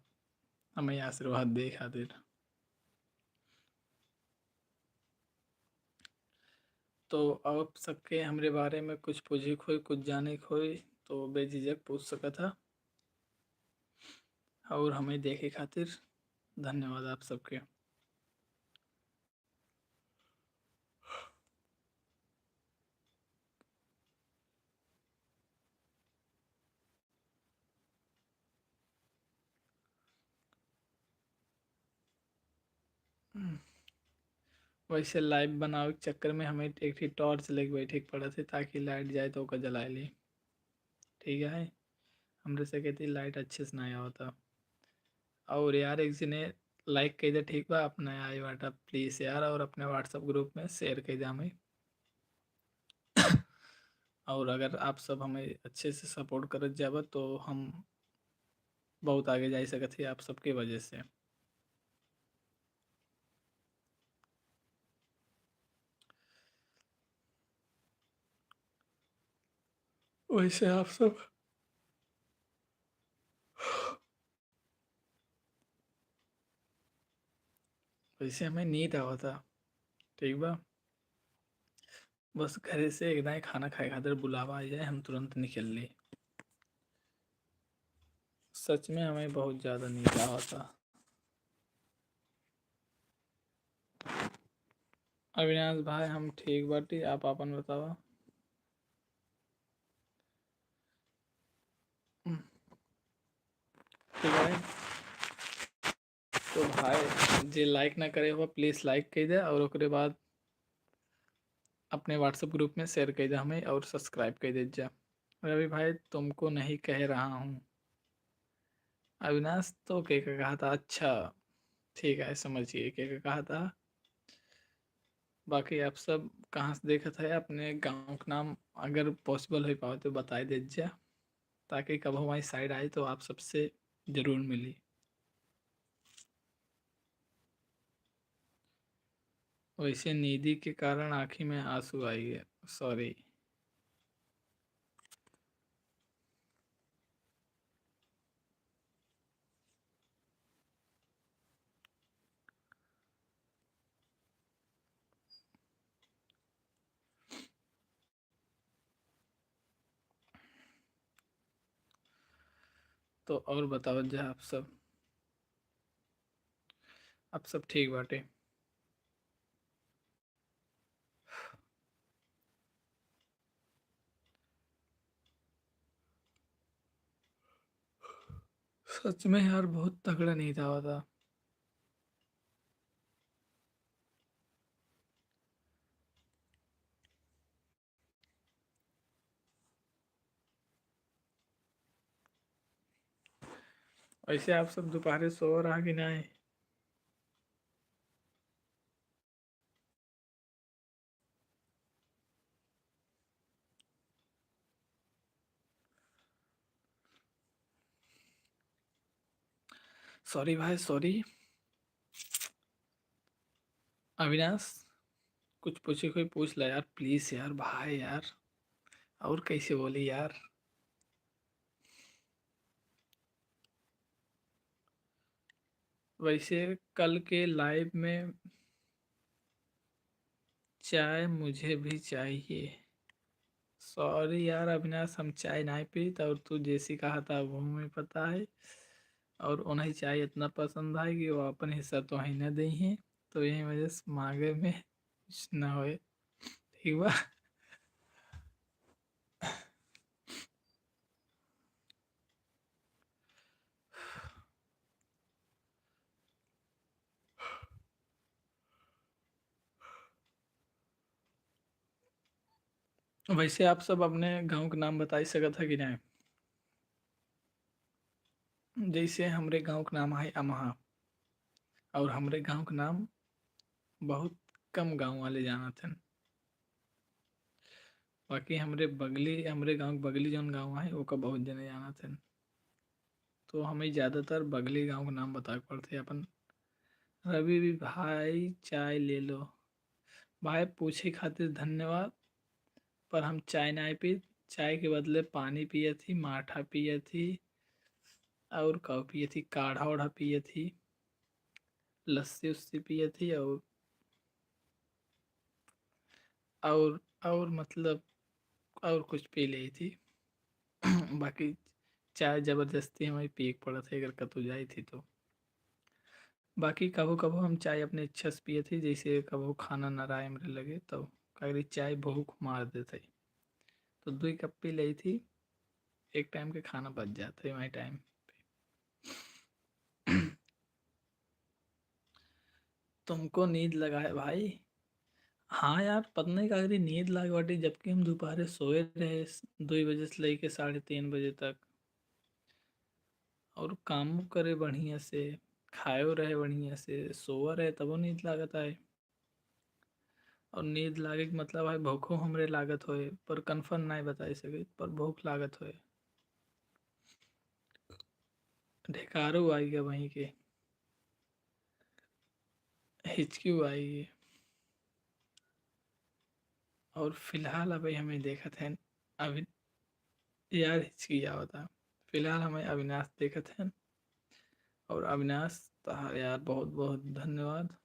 हमें आशीर्वाद दे खातिर। तो आप सबके हमरे बारे में कुछ पूछे के होई, कुछ जाने के होई, तो बेझिझक पूछ सकत ह। और हमें देखे खातिर धन्यवाद आप सबके। हम्म। वैसे live बनावे के चक्कर में हमें एक ठी torch लेके बैठे के पड़त है, ताकि light जाए तो ओका जलाए ली। ठीक है, हमरे से कहती light अच्छे से नहीं आवता। और यार, एक जने like कह दे, ठीक बा, अपने आई बाटा please यार, और अपने WhatsApp group में share कह दे हमें। और अगर आप सब हमें अच्छे से support करत जाबा, तो हम बहुत आगे जा सकत ही आप सबके वजह से। वैसे आप सब, वैसे हमें नींद आवता, ठीक बा? बस घरे से एक दाएं खाना खाए खातिर बुलावा आ जाए, हम तुरंत निकल ली। सच में हमें बहुत ज्यादा नींद आवता। अविनाश भाई, हम ठीक बाटी, आप आपन बतावा। हम्म। ठीक है, तो भाई, जे like ना करे हुआ, please like कह दे, और ओकरे बाद अपने WhatsApp group में share कह दे हमें, और subscribe कह दे जा। रवि भाई, तुमको नहीं कह रहा हूँ। अविनाश, तो के का कहा था? अच्छा, ठीक है, समझ गए के का कहा था। बाकी आप सब कहाँ से देखत है, अपने गाँव के नाम अगर possible हो पावे तो बताई दे जा, ताकि कब हमारी side आए तो आप सबसे जरूर मिली। वैसे नींदी के कारण आँखी में आंसू आई है, sorry। तो और बतावल जा आप सब, आप सब ठीक बाटे? सच में यार, बहुत तगड़ा नींद आवता। वैसे आप सब दोपहरे सो रहा कि नहीं? Sorry भाई, sorry। अविनाश, कुछ पूछे कोई पूछ ला यार, please यार, भाई यार, और कैसे बोली यार। वैसे कल के live में चाय मुझे भी चाहिए। Sorry यार अविनाश, हम चाय नाई पीत, और तू जैसी कहा था वो हमें पता है, और उन्हें चाय इतना पसंद है कि वो अपन हिस्सा तो ही न दे हैं, तो यही वजह से मांगे में कुछ ना होए, ठीक बा? वैसे आप सब अपने गाँव के नाम बताई सकत है कि नहीं? जैसे हमरे गाँव के नाम है अमहा, और हमरे गाँव के नाम बहुत कम गाँव वाले जानत हन। बाकी हमरे बगली, हमरे गाँव के बगली जौन गाँव है, ओका बहुत जने जानत हन। तो हमें ज़्यादातर बगली गाँव के नाम बतावे के पड़त है अपन। रवि भी, "भाई, चाय ले लो।" भाई, पूछे खातिर धन्यवाद, पर हम चाय नाय पीत। चाय के बदले पानी पियत ही, माठा पियत ही, और का पियत ही, काढ़ा ओढ़ा पियत ही, लस्सी उस्सी पियत ही, और, और, और मतलब, और कुछ पी लेत ही। बाकी चाय जबरदस्ती हमें पिए के पड़त है, अगर कतौ जाइत ही तो। बाकी कबो कबो हम चाय अपने इच्छा से पियत ही, जैसे कबो खाना ना रहे हमरे लगे, तो का करी, चाय भूख मार देत है। तो दुई कप पी लेत ही, एक टाइम के खाना बच जात है वही टाइम पे। तुमको नींद लगा है भाई? हाँ यार, पता नहीं का करी, नींद लाग बाटे, जबकि हम दोपहरे सोए रहे स-, दुई बजे से लेके साढ़े तीन बजे तक, और कामो करे बढ़िया से, खायो रहे बढ़िया से, सोवा रहे, तबो नींद लागत आए। और नींद लागे के मतलब है भूखो हमरे लागत होए, पर कन्फर्म नाय बताई सके, पर भूख लागत होए। ढेकारो आई गया वहीं के, हिचकी आई गई। और फिलहाल अभी हमें देखत हैं अभी, यार हिचकी आवता। फिलहाल हमें अविनाश देखत हैं। और अविनाश, तहार यार बहुत बहुत धन्यवाद।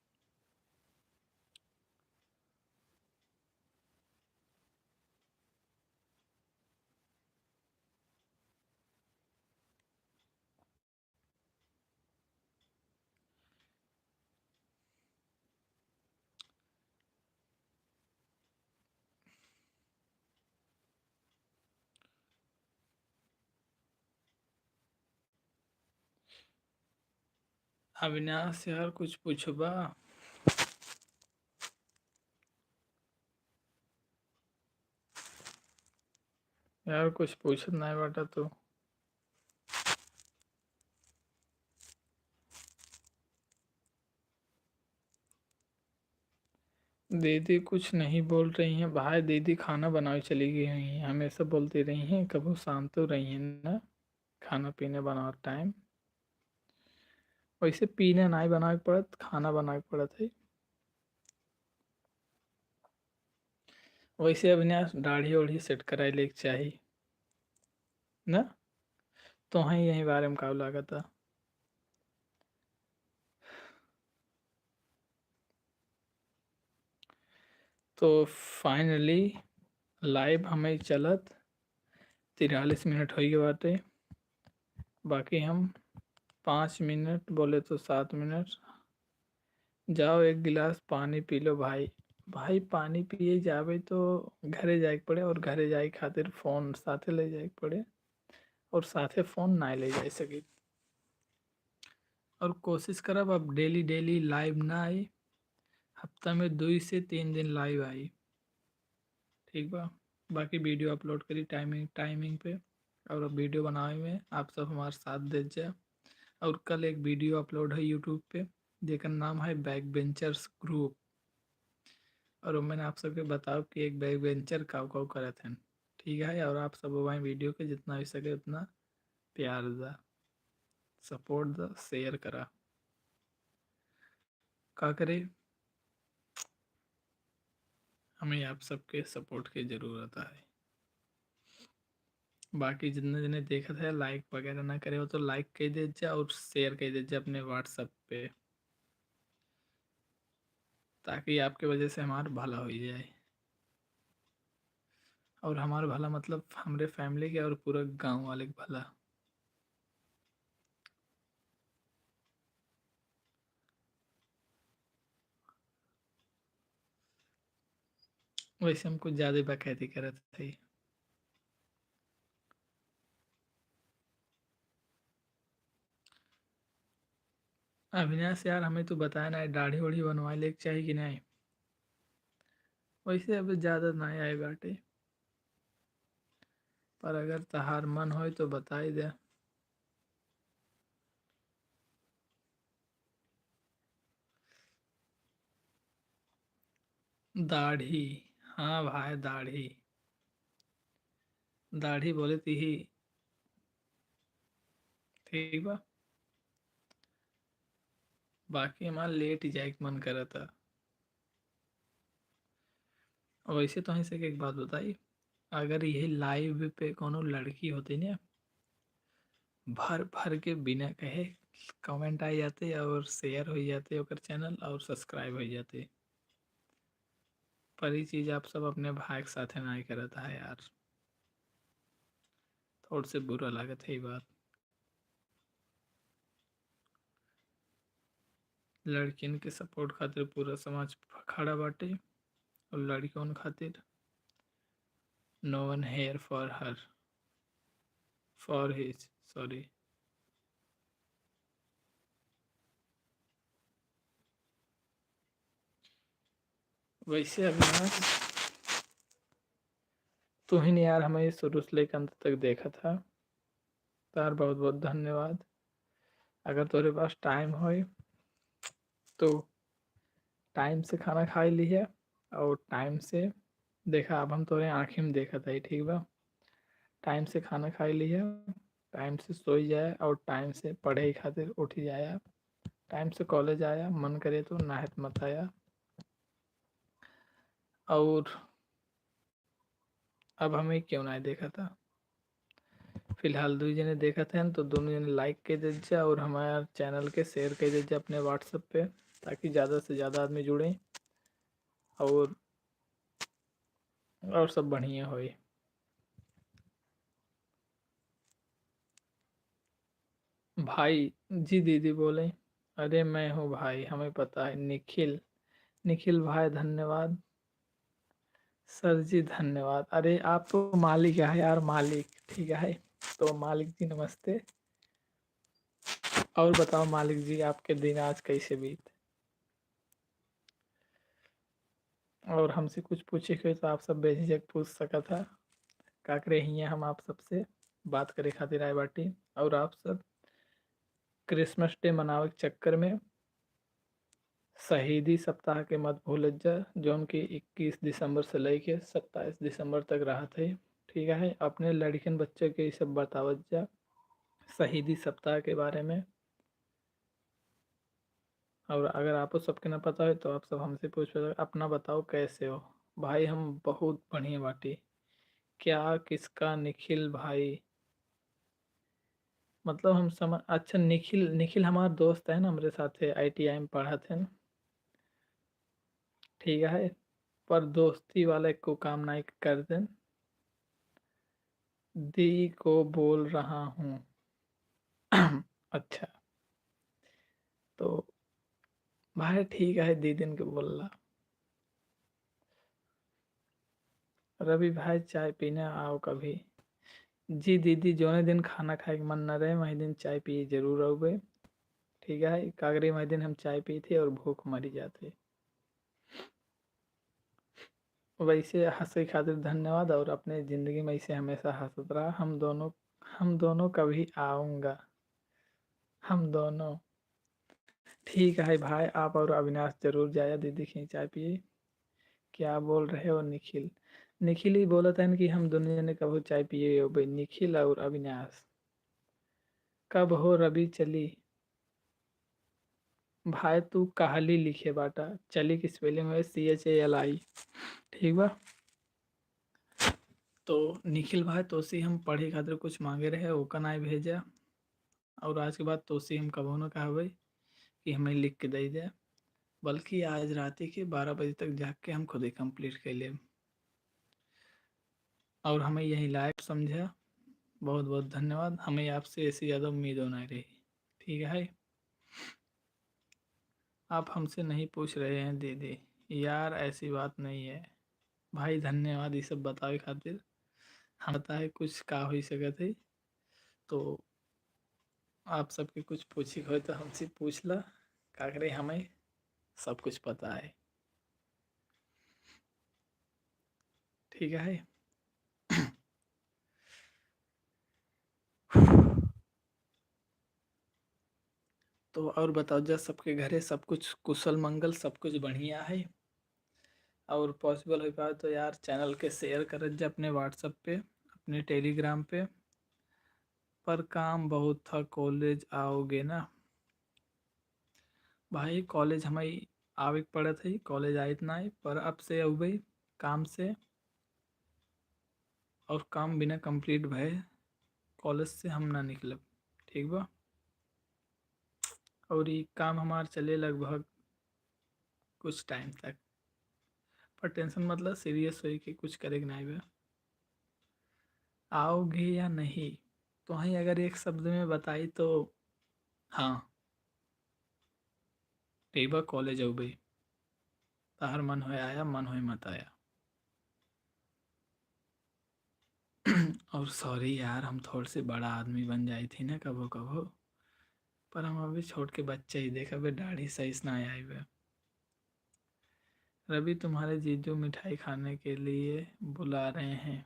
अविनाश यार, कुछ पूछबा? यार, कुछ पूछत नाय बाटा तू। दीदी कुछ नहीं बोल रही हैं भाई, दीदी खाना बनावे चली गई हुई हैं, हमेशा बोलती रही हैं, कबो शांत तो रही हैं ना, खाना पीने बनावत टाइम। वैसे पीने नाय बनावे के पड़त, खाना बनावे के पड़त है। वैसे अविनाश, दाढ़ी ओढ़ी सेट कराए लेके चाही ना, तोहें यही बारे में का लागता? तो finally live हमें चलत तिरालीस मिनट होइ गए बाटे, बाकी हम पाँच मिनट बोले तो सात मिनट। जाओ एक गिलास पानी पी लो भाई। भाई, पानी पिए जावे तो घरे जाए के पड़े, और घरे जाए खातिर फोन साथे ले जाए के पड़े, और साथे फोन ना ले जाए सके। और कोशिश करब अब डेली डेली लाइव ना आई, हफ्ता में दुई से तीन दिन लाइव आई, ठीक बा। बाकी वीडियो अपलोड करी टाइमिंग टाइमिंग पे, और अब वीडियो बनावे में आप सब हमार साथ देत जा। और कल एक वीडियो अपलोड है यूट्यूब पे, जेकर नाम है बैक बेंचर्स ग्रुप, और ओमें आप सबके बताओ कि एक बैक बेंचर का का करत हैं, ठीक है। और आप सब वहीं वीडियो के जितना हो सके उतना प्यार दा, सपोर्ट दा, शेयर करा। का करे, हमें आप सबके सपोर्ट के जरूरत है। बाकी जितने जने देखत है, लाइक वगैरह ना करे हो तो लाइक कर दे जा और शेयर कर दे जा अपने WhatsApp पे, ताकि आपके वजह से हमार भला हो जाए। और हमार भला मतलब हमरे फैमिली के और पूरा गांव वाले के भला। वैसे हम कुछ ज्यादा बकैती करत हई। अविनाश यार, हमें तू बताया ना, दाढ़ी ओढ़ी बनवाए लेके चाही कि नहीं? वैसे अबे ज्यादा ना आए बाटे। पर अगर तहार मन होय तो बताई दे। दाढ़ी, हाँ भाई, दाढ़ी। दाढ़ी बोले ती ही। ठीक बा। बाकी हमार लेट ही जाए के मन करता। वैसे तो ऐसे एक बात बताई, अगर यही लाइव पे कोनो लड़की होती ना, भर भर के बिना कहे कमेंट आ जाते और शेयर हो जाते ओकर चैनल और सब्सक्राइब हो जाते। पर ई चीज आप सब अपने भाई के साथे नाई करत है यार, थोड़ से बुरा लागत है ई बात। लड़कियन के सपोर्ट खातिर पूरा समाज खड़ा बाटे और लड़कियन खातिर no one here for her, for his, sorry। वैसे अविनाश, तू ही नहीं यार हमें शुरू से लेकर अंत तक देखा था, तार बहुत बहुत धन्यवाद। अगर तोरे पास टाइम होए तो टाइम से खाना खा लिहे और टाइम से देखा, अब हम तोरे आँखी में देखत है, ठीक बा? टाइम से खाना खा लिहे, टाइम से सोई जाए और टाइम से पढ़े खातिर उठ जाए, टाइम से कॉलेज आया, मन करे तो नाहत मत आया। और अब हमें क्यों ना देखा था, फिलहाल दो जने देखत हैं तो दोनों जने लाइक कर दीजिए और हमारे चैनल के शेयर कर दीजिए अपने WhatsApp पे, ताकि ज़्यादा से ज़्यादा आदमी जुड़ें और और सब बढ़िया होई। भाई, जी दीदी बोले, अरे मैं हूँ भाई, हमें पता है। निखिल, निखिल भाई धन्यवाद। सर जी धन्यवाद। अरे आप तो मालिक है यार, मालिक, ठीक है। तो मालिक जी नमस्ते। और बताओ मालिक जी, आपके दिन आज कैसे बीत? और हमसे कुछ पूछे के होई तो आप सब बेझिझक पूछ सकत ह। का करे, हियाँ हम आप सबसे बात करे खातिर आए बाटी। और आप सब क्रिसमस डे मनावे के चक्कर में शहीदी सप्ताह के मत भूलत जा, जौन कि इक्कीस दिसंबर से लेके सत्ताईस दिसंबर तक रहत है। ठीक है, अपने लड़िकन बच्चे के ई सब बतावत जा शहीदी सप्ताह के बारे में। और अगर आपो सबके ना पता है तो आप सब हमसे पूछ सकते, अपना बताओ कैसे हो? भाई हम बहुत बढ़िया बाटी। क्या, किसका निखिल भाई? मतलब हम समझ, अच्छा निखिल, निखिल हमार दोस्त है ना, हमरे साथे ITI में पढ़त है, ठीक है, पर दोस्ती वाला एको काम नहीं कर देन। दी को बोल रहा हूँ। अच्छा, तो भाई ठीक है, दीदिन के बोलला। रवि भाई चाय पीने आओ कभी। जी दीदी, जोने दिन खाना खाए के मन न रहे, वही दिन चाय पिए जरूर आउबे। ठीक है, कागरी वही दिन हम चाय पी थे और भूख मरी जाते। वैसे हंसे खातिर धन्यवाद और अपने जिंदगी में ऐसे हमेशा हंसत रहा। हम दोनों, हम दोनों कभी आऊँगा, हम दोनों। ठीक है भाई, आप और अविनाश जरूर जाया दीदी के चाय पिए। क्या बोल रहे हो निखिल? निखिल ही बोलत हन कि हम दोनों जने कबो चाय पिए होबे, निखिल और अविनाश। कब हो रवि चली? भाई तू कहली लिखे बाटा, चली के स्पेलिंग है C H A L I, ठीक बा? तो निखिल भाई, तोसी हम पढ़े खातिर कुछ मांगे रहे, ओका नाई भेजा। और आज के बाद तोसी हम कबो न कहबे कि हमें लिख के दे दे, बल्कि आज रात के बारह बजे तक जाग के हम खुदे कंप्लीट कर लेब। और हमें यही लायक समझा, बहुत बहुत धन्यवाद। हमें आपसे ऐसी ज़्यादा उम्मीद होना रही, ठीक है। आप हमसे नहीं पूछ रहे हैं दीदी। यार, ऐसी बात नहीं है भाई, धन्यवाद ये सब बतावे खातिर। हम पता है कुछ का हो सकत है, तो आप सबके कुछ पूछे के होए तो हमसे पूछ ला, का करे, हमें सब कुछ पता है, ठीक है। तो और बताओ जा, सबके घरे सब कुछ कुशल मंगल, सब कुछ बढ़िया है? और possible हो पाए तो यार, channel के share करत जा अपने WhatsApp पे, अपने Telegram पे। पर काम बहुत था, college आओगे ना? भाई, college हमें आवे के पड़त है, college आइत ना है, पर अब से अउबे काम से, और काम बिना complete भए college से हम ना निकलब, ठीक बा? और ई काम हमार चले लगभग कुछ time तक, पर tension मतलब serious होए के कुछ करे के नाई बा। आओगे या नहीं? तोहई अगर एक शब्द में बताई तो हाँ, ठीक बा, college अउबे। तहर मन होए आया, मन होए मत आया। और sorry यार, हम थोड़े से बड़ा आदमी बन जाई थी ना कभो कभो, पर हम अभी छोट के बच्चे ही, देख अबे दाढ़ी सही से ना आई बे। रवि, तुम्हारे जीजू मिठाई खाने के लिए बुला रहे हैं।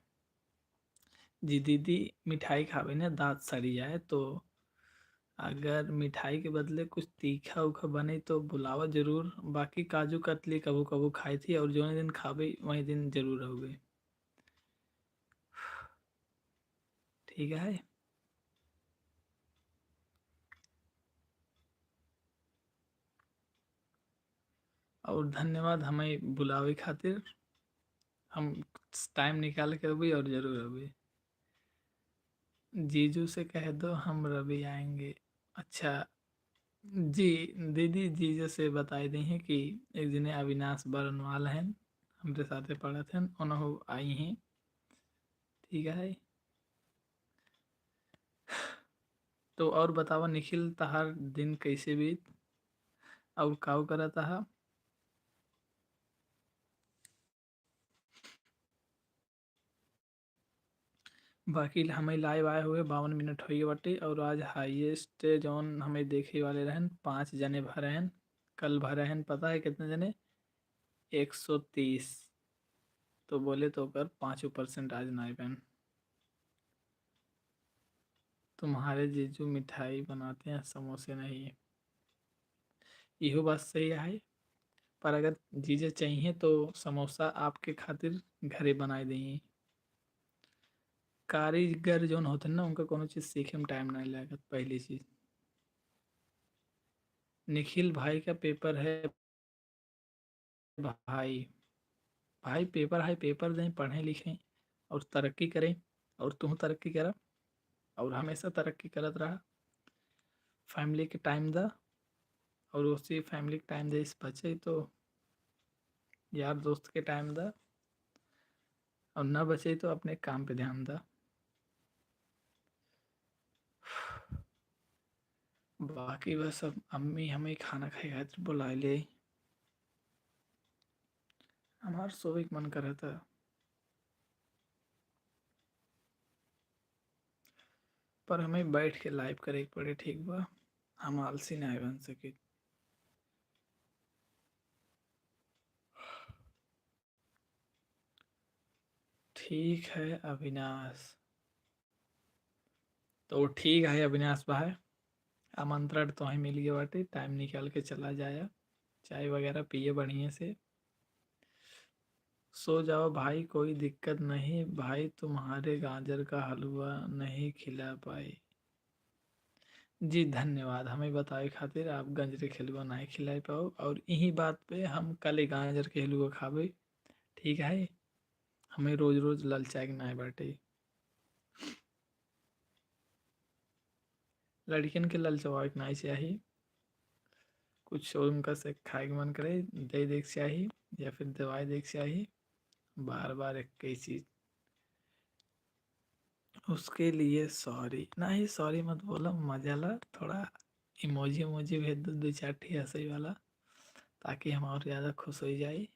जी दीदी, मिठाई खावे ना दांत सड़ी जाए, तो अगर मिठाई के बदले कुछ तीखा उखा बने तो बुलावा जरूर। बाकी काजू कतली कभो कभो खाई थी, और जौन दिन खावे वही दिन जरूर रहोगे। ठीक है, और धन्यवाद हमें बुलावे खातिर। हम time निकाल के अबी और जरूर अबी। जीजू से कह दो हम रवि आएंगे। अच्छा जी दीदी, जीजू से बताई दी हैं कि एक जने अविनाश बरनवाल हैं, हमरे साथे पढ़त हैं, उनहु आई हैं। ठीक है, तो और बतावा निखिल, तहार दिन कैसे बीत, और काऊ करत हा? बाकी हमें live आए हुए बावन मिनट होइए बाटे, और आज highest जौन हमें देखे वाले रहन, पाँच जने भरे हैं। कल भरे हैं, पता है कितने जने? एक सौ तीस। तो बोले तो ओकर पाँचों percent आज नाई बन। तुम्हारे जीजू मिठाई बनाते हैं, समोसे नहीं। इहो बात सही है, पर अगर जीजा चाहिए तो समोसा आपके खातिर घरे बनाए देंगे। कारीगर जौन होते हैं ना, उनका कोनो चीज सीखे में time नहीं लागत। पहली चीज, निखिल भाई का paper है भाई। भाई, paper है, paper दें, पढ़ें लिखें और तरक्की करें, और तुम तरक्की करा और हमेशा तरक्की करत रहा। Family के time दा, और उसी family के time दे, इस बचे तो यार दोस्त के time दा, और ना बचे तो अपने काम पे ध्यान दा। बाकी बस अब अम्मी हमें खाना खाए खातिर बुलाए ले। हमार सोवे के मन करता, पर हमें बैठ के live करे के पड़े, ठीक बा? हम आलसी ना बन सके। ठीक है अविनाश। तो ठीक है अविनाश भाई, आमंत्रण तो ही मिल गया बाटे, time निकाल के चला जाया, चाय वगैरह पिए बढ़िया से, सो जाओ भाई, कोई दिक्कत नहीं भाई, तुम्हारे गाजर का हलवा नहीं खिला पाए। जी धन्यवाद, हमें बताए खातिर। आप गाजर के हलवा नहीं खिला पाओ, और यही बात पे हम कल गाजर के हलवा खाबे, ठीक है? हमें रोज रोज ललचाए के नाय बाटे। लड़कियन के ललचवाए के नाय चाही। कुछ उनका से खाए के मन करे, दे दे के चाही, या फिर दवाई दे के चाही। बार बार एक ही चीज। उसके लिए sorry। नहीं, sorry मत बोला, मजा ला, थोड़ा emoji emoji भेज दो, दो चार ठी हंसई वाला, ताकि हम और ज्यादा खुश हो जाए।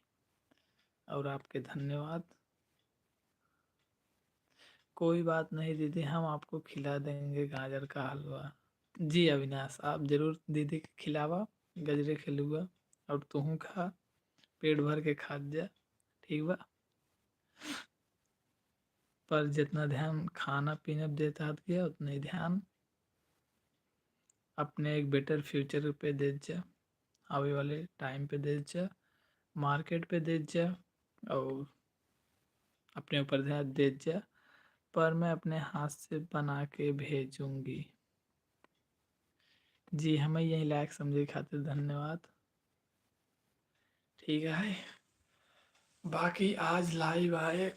और आपके धन्यवाद। कोई बात नहीं दीदी, हम आपको खिला देंगे गाजर का हलवा। जी अविनाश, आप जरूर दीदी के खिलावा गजरे के हलवा, और तुहू खा, पेट भर के खात जा, ठीक बा? पर जितना ध्यान खाना पीना पे देत हत गया, उतना ही ध्यान अपने एक better future पे देत जा, आवे वाले time पे देत जा, market पे देत जा और अपने ऊपर ध्यान देत जा, पर मैं अपने हाथ से बना के भेजूंगी। जी, हमें यही लायक समझे खातिर धन्यवाद। ठीक है, बाकी आज live आए,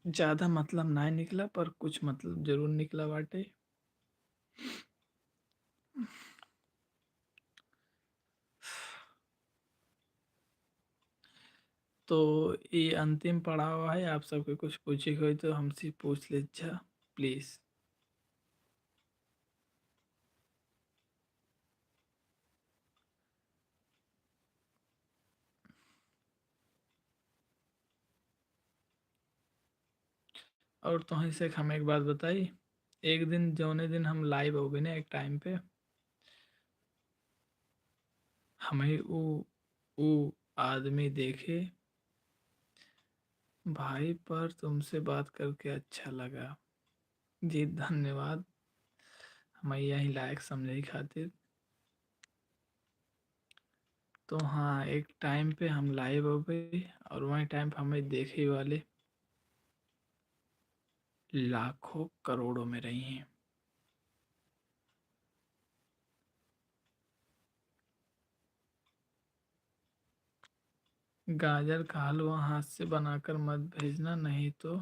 ज्यादा मतलब नाय निकला, पर कुछ मतलब जरूर निकला बाटे। तो ये अंतिम पड़ाव है, आप सबके कुछ पूछे के होई तो हमसे पूछ ले जा, please। और तोहई से हम एक बात बताई, एक दिन, जौने दिन हम live हो गए ना एक time पे, हमें ऊ, ऊ आदमी देखे, "भाई, पर तुमसे बात करके अच्छा लगा।" जी, धन्यवाद, हमें यही लायक समझे खातिर। तो हाँ, एक time पे हम live हो गए और वही time पे हमें देखे वाले लाखों करोड़ों में रही हैं। गाजर का हलवा हाथ से बनाकर मत भेजना, नहीं तो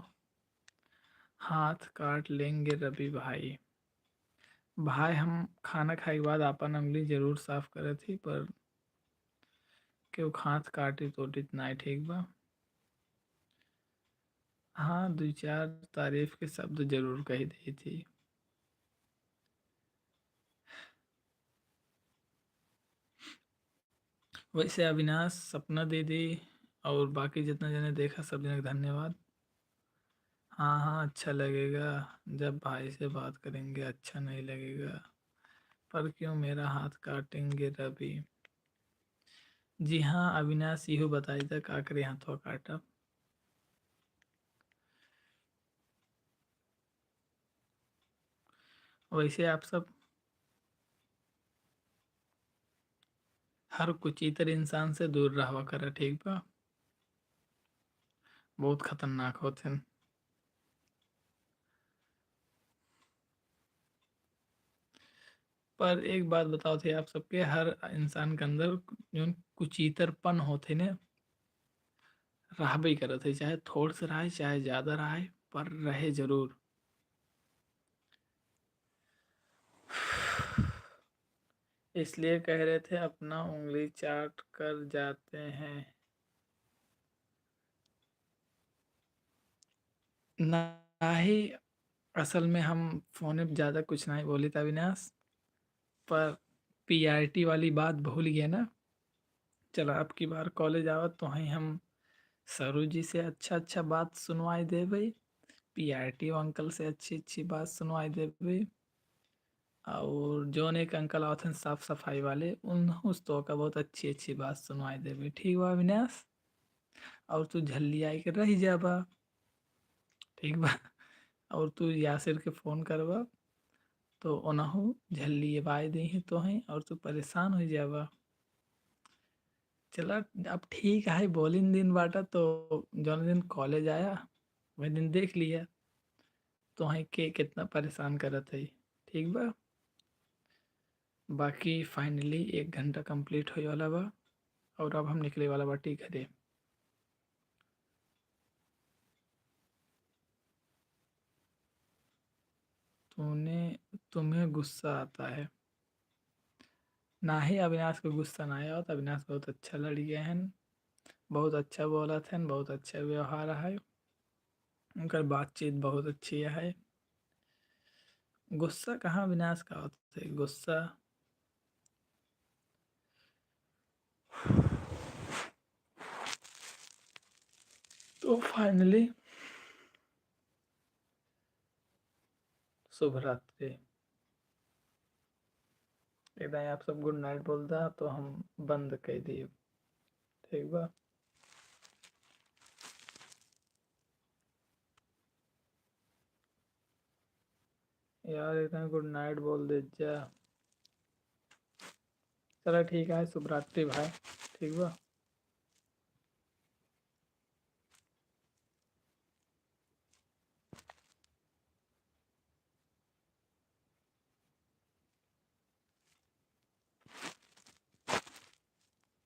हाथ काट लेंगे रवि भाई। भाई, हम खाना खाए के बाद आपन उंगली जरूर साफ करत ही, पर केहू के हाथ काटी तो उचित नाय ठीक बा। हाँ, दुई चार तारीफ के शब्द जरूर कही देई थी। वैसे अविनाश, सपना दीदी और बाकी जितना जने देखा, सब जने के धन्यवाद। हाँ, हाँ, अच्छा लगेगा जब भाई से बात करेंगे, अच्छा नहीं लगेगा। पर क्यों मेरा हाथ काटेंगे रवि? जी हाँ, अविनाश, इहो बताई त का करे हाथवा काटब? वैसे आप सब हर कुचीतर इंसान से दूर रहवा करा, ठीक बा? बहुत खतरनाक होत हन। पर एक बात बताओ थे आप सबके, हर इंसान के अंदर जौन कुचीतरपन होत है ने, रहबे करत है, चाहे थोड़ से रहे, चाहे ज्यादा रहे, पर रहे जरूर। इसलिए कह रहे थे, अपना उंगली चाट कर जाते हैं। नाही, असल में हम फोन पे ज्यादा कुछ नहीं बोली था अविनाश, पर पीआरटी वाली बात भूल गए ना। चला, अब की बार कॉलेज आवत तो हैं हम सरू जी से अच्छा अच्छा बात सुनवाई देबे, पीआरटी अंकल से अच्छी अच्छी बात सुनवाई देबे, और जौन एक अंकल आवत हैं साफ सफाई वाले, उन उस तो का बहुत अच्छी अच्छी बात सुनवाई देबे। ठीक बा अविनाश, और तू झल्ली आई के रह जाबा, ठीक बा? और तू यासिर के फोन करबा तो ओनहु झल्ली बाई देही तो हैं और तू परेशान हो जाबा। चला, अब ठीक है, बोलिन दिन बाटा तो जौन दिन कॉलेज आया वही दिन देख लिया तो हैं के कितना परेशान करत है, ठीक बा? बाकी finally एक घंटा complete होए वाला बा और अब हम निकले वाला बाटी घरे। तूने, तुम्हें गुस्सा आता है? नाही, अविनाश को गुस्सा ना आवत। अविनाश बहुत अच्छा लड़िया हन, बहुत अच्छा बोलत हन, बहुत अच्छा व्यवहार है, उनकर बातचीत बहुत अच्छी है। गुस्सा कहाँ अविनाश का होता है? गुस्सा तो finally शुभ रात्रि। एकदम आप सब good night बोल दा तो हम बंद कर दिए, ठीक बा? यार, एकदम good night बोल दे जा। चला ठीक है, शुभ रात्रि भाई, ठीक बा।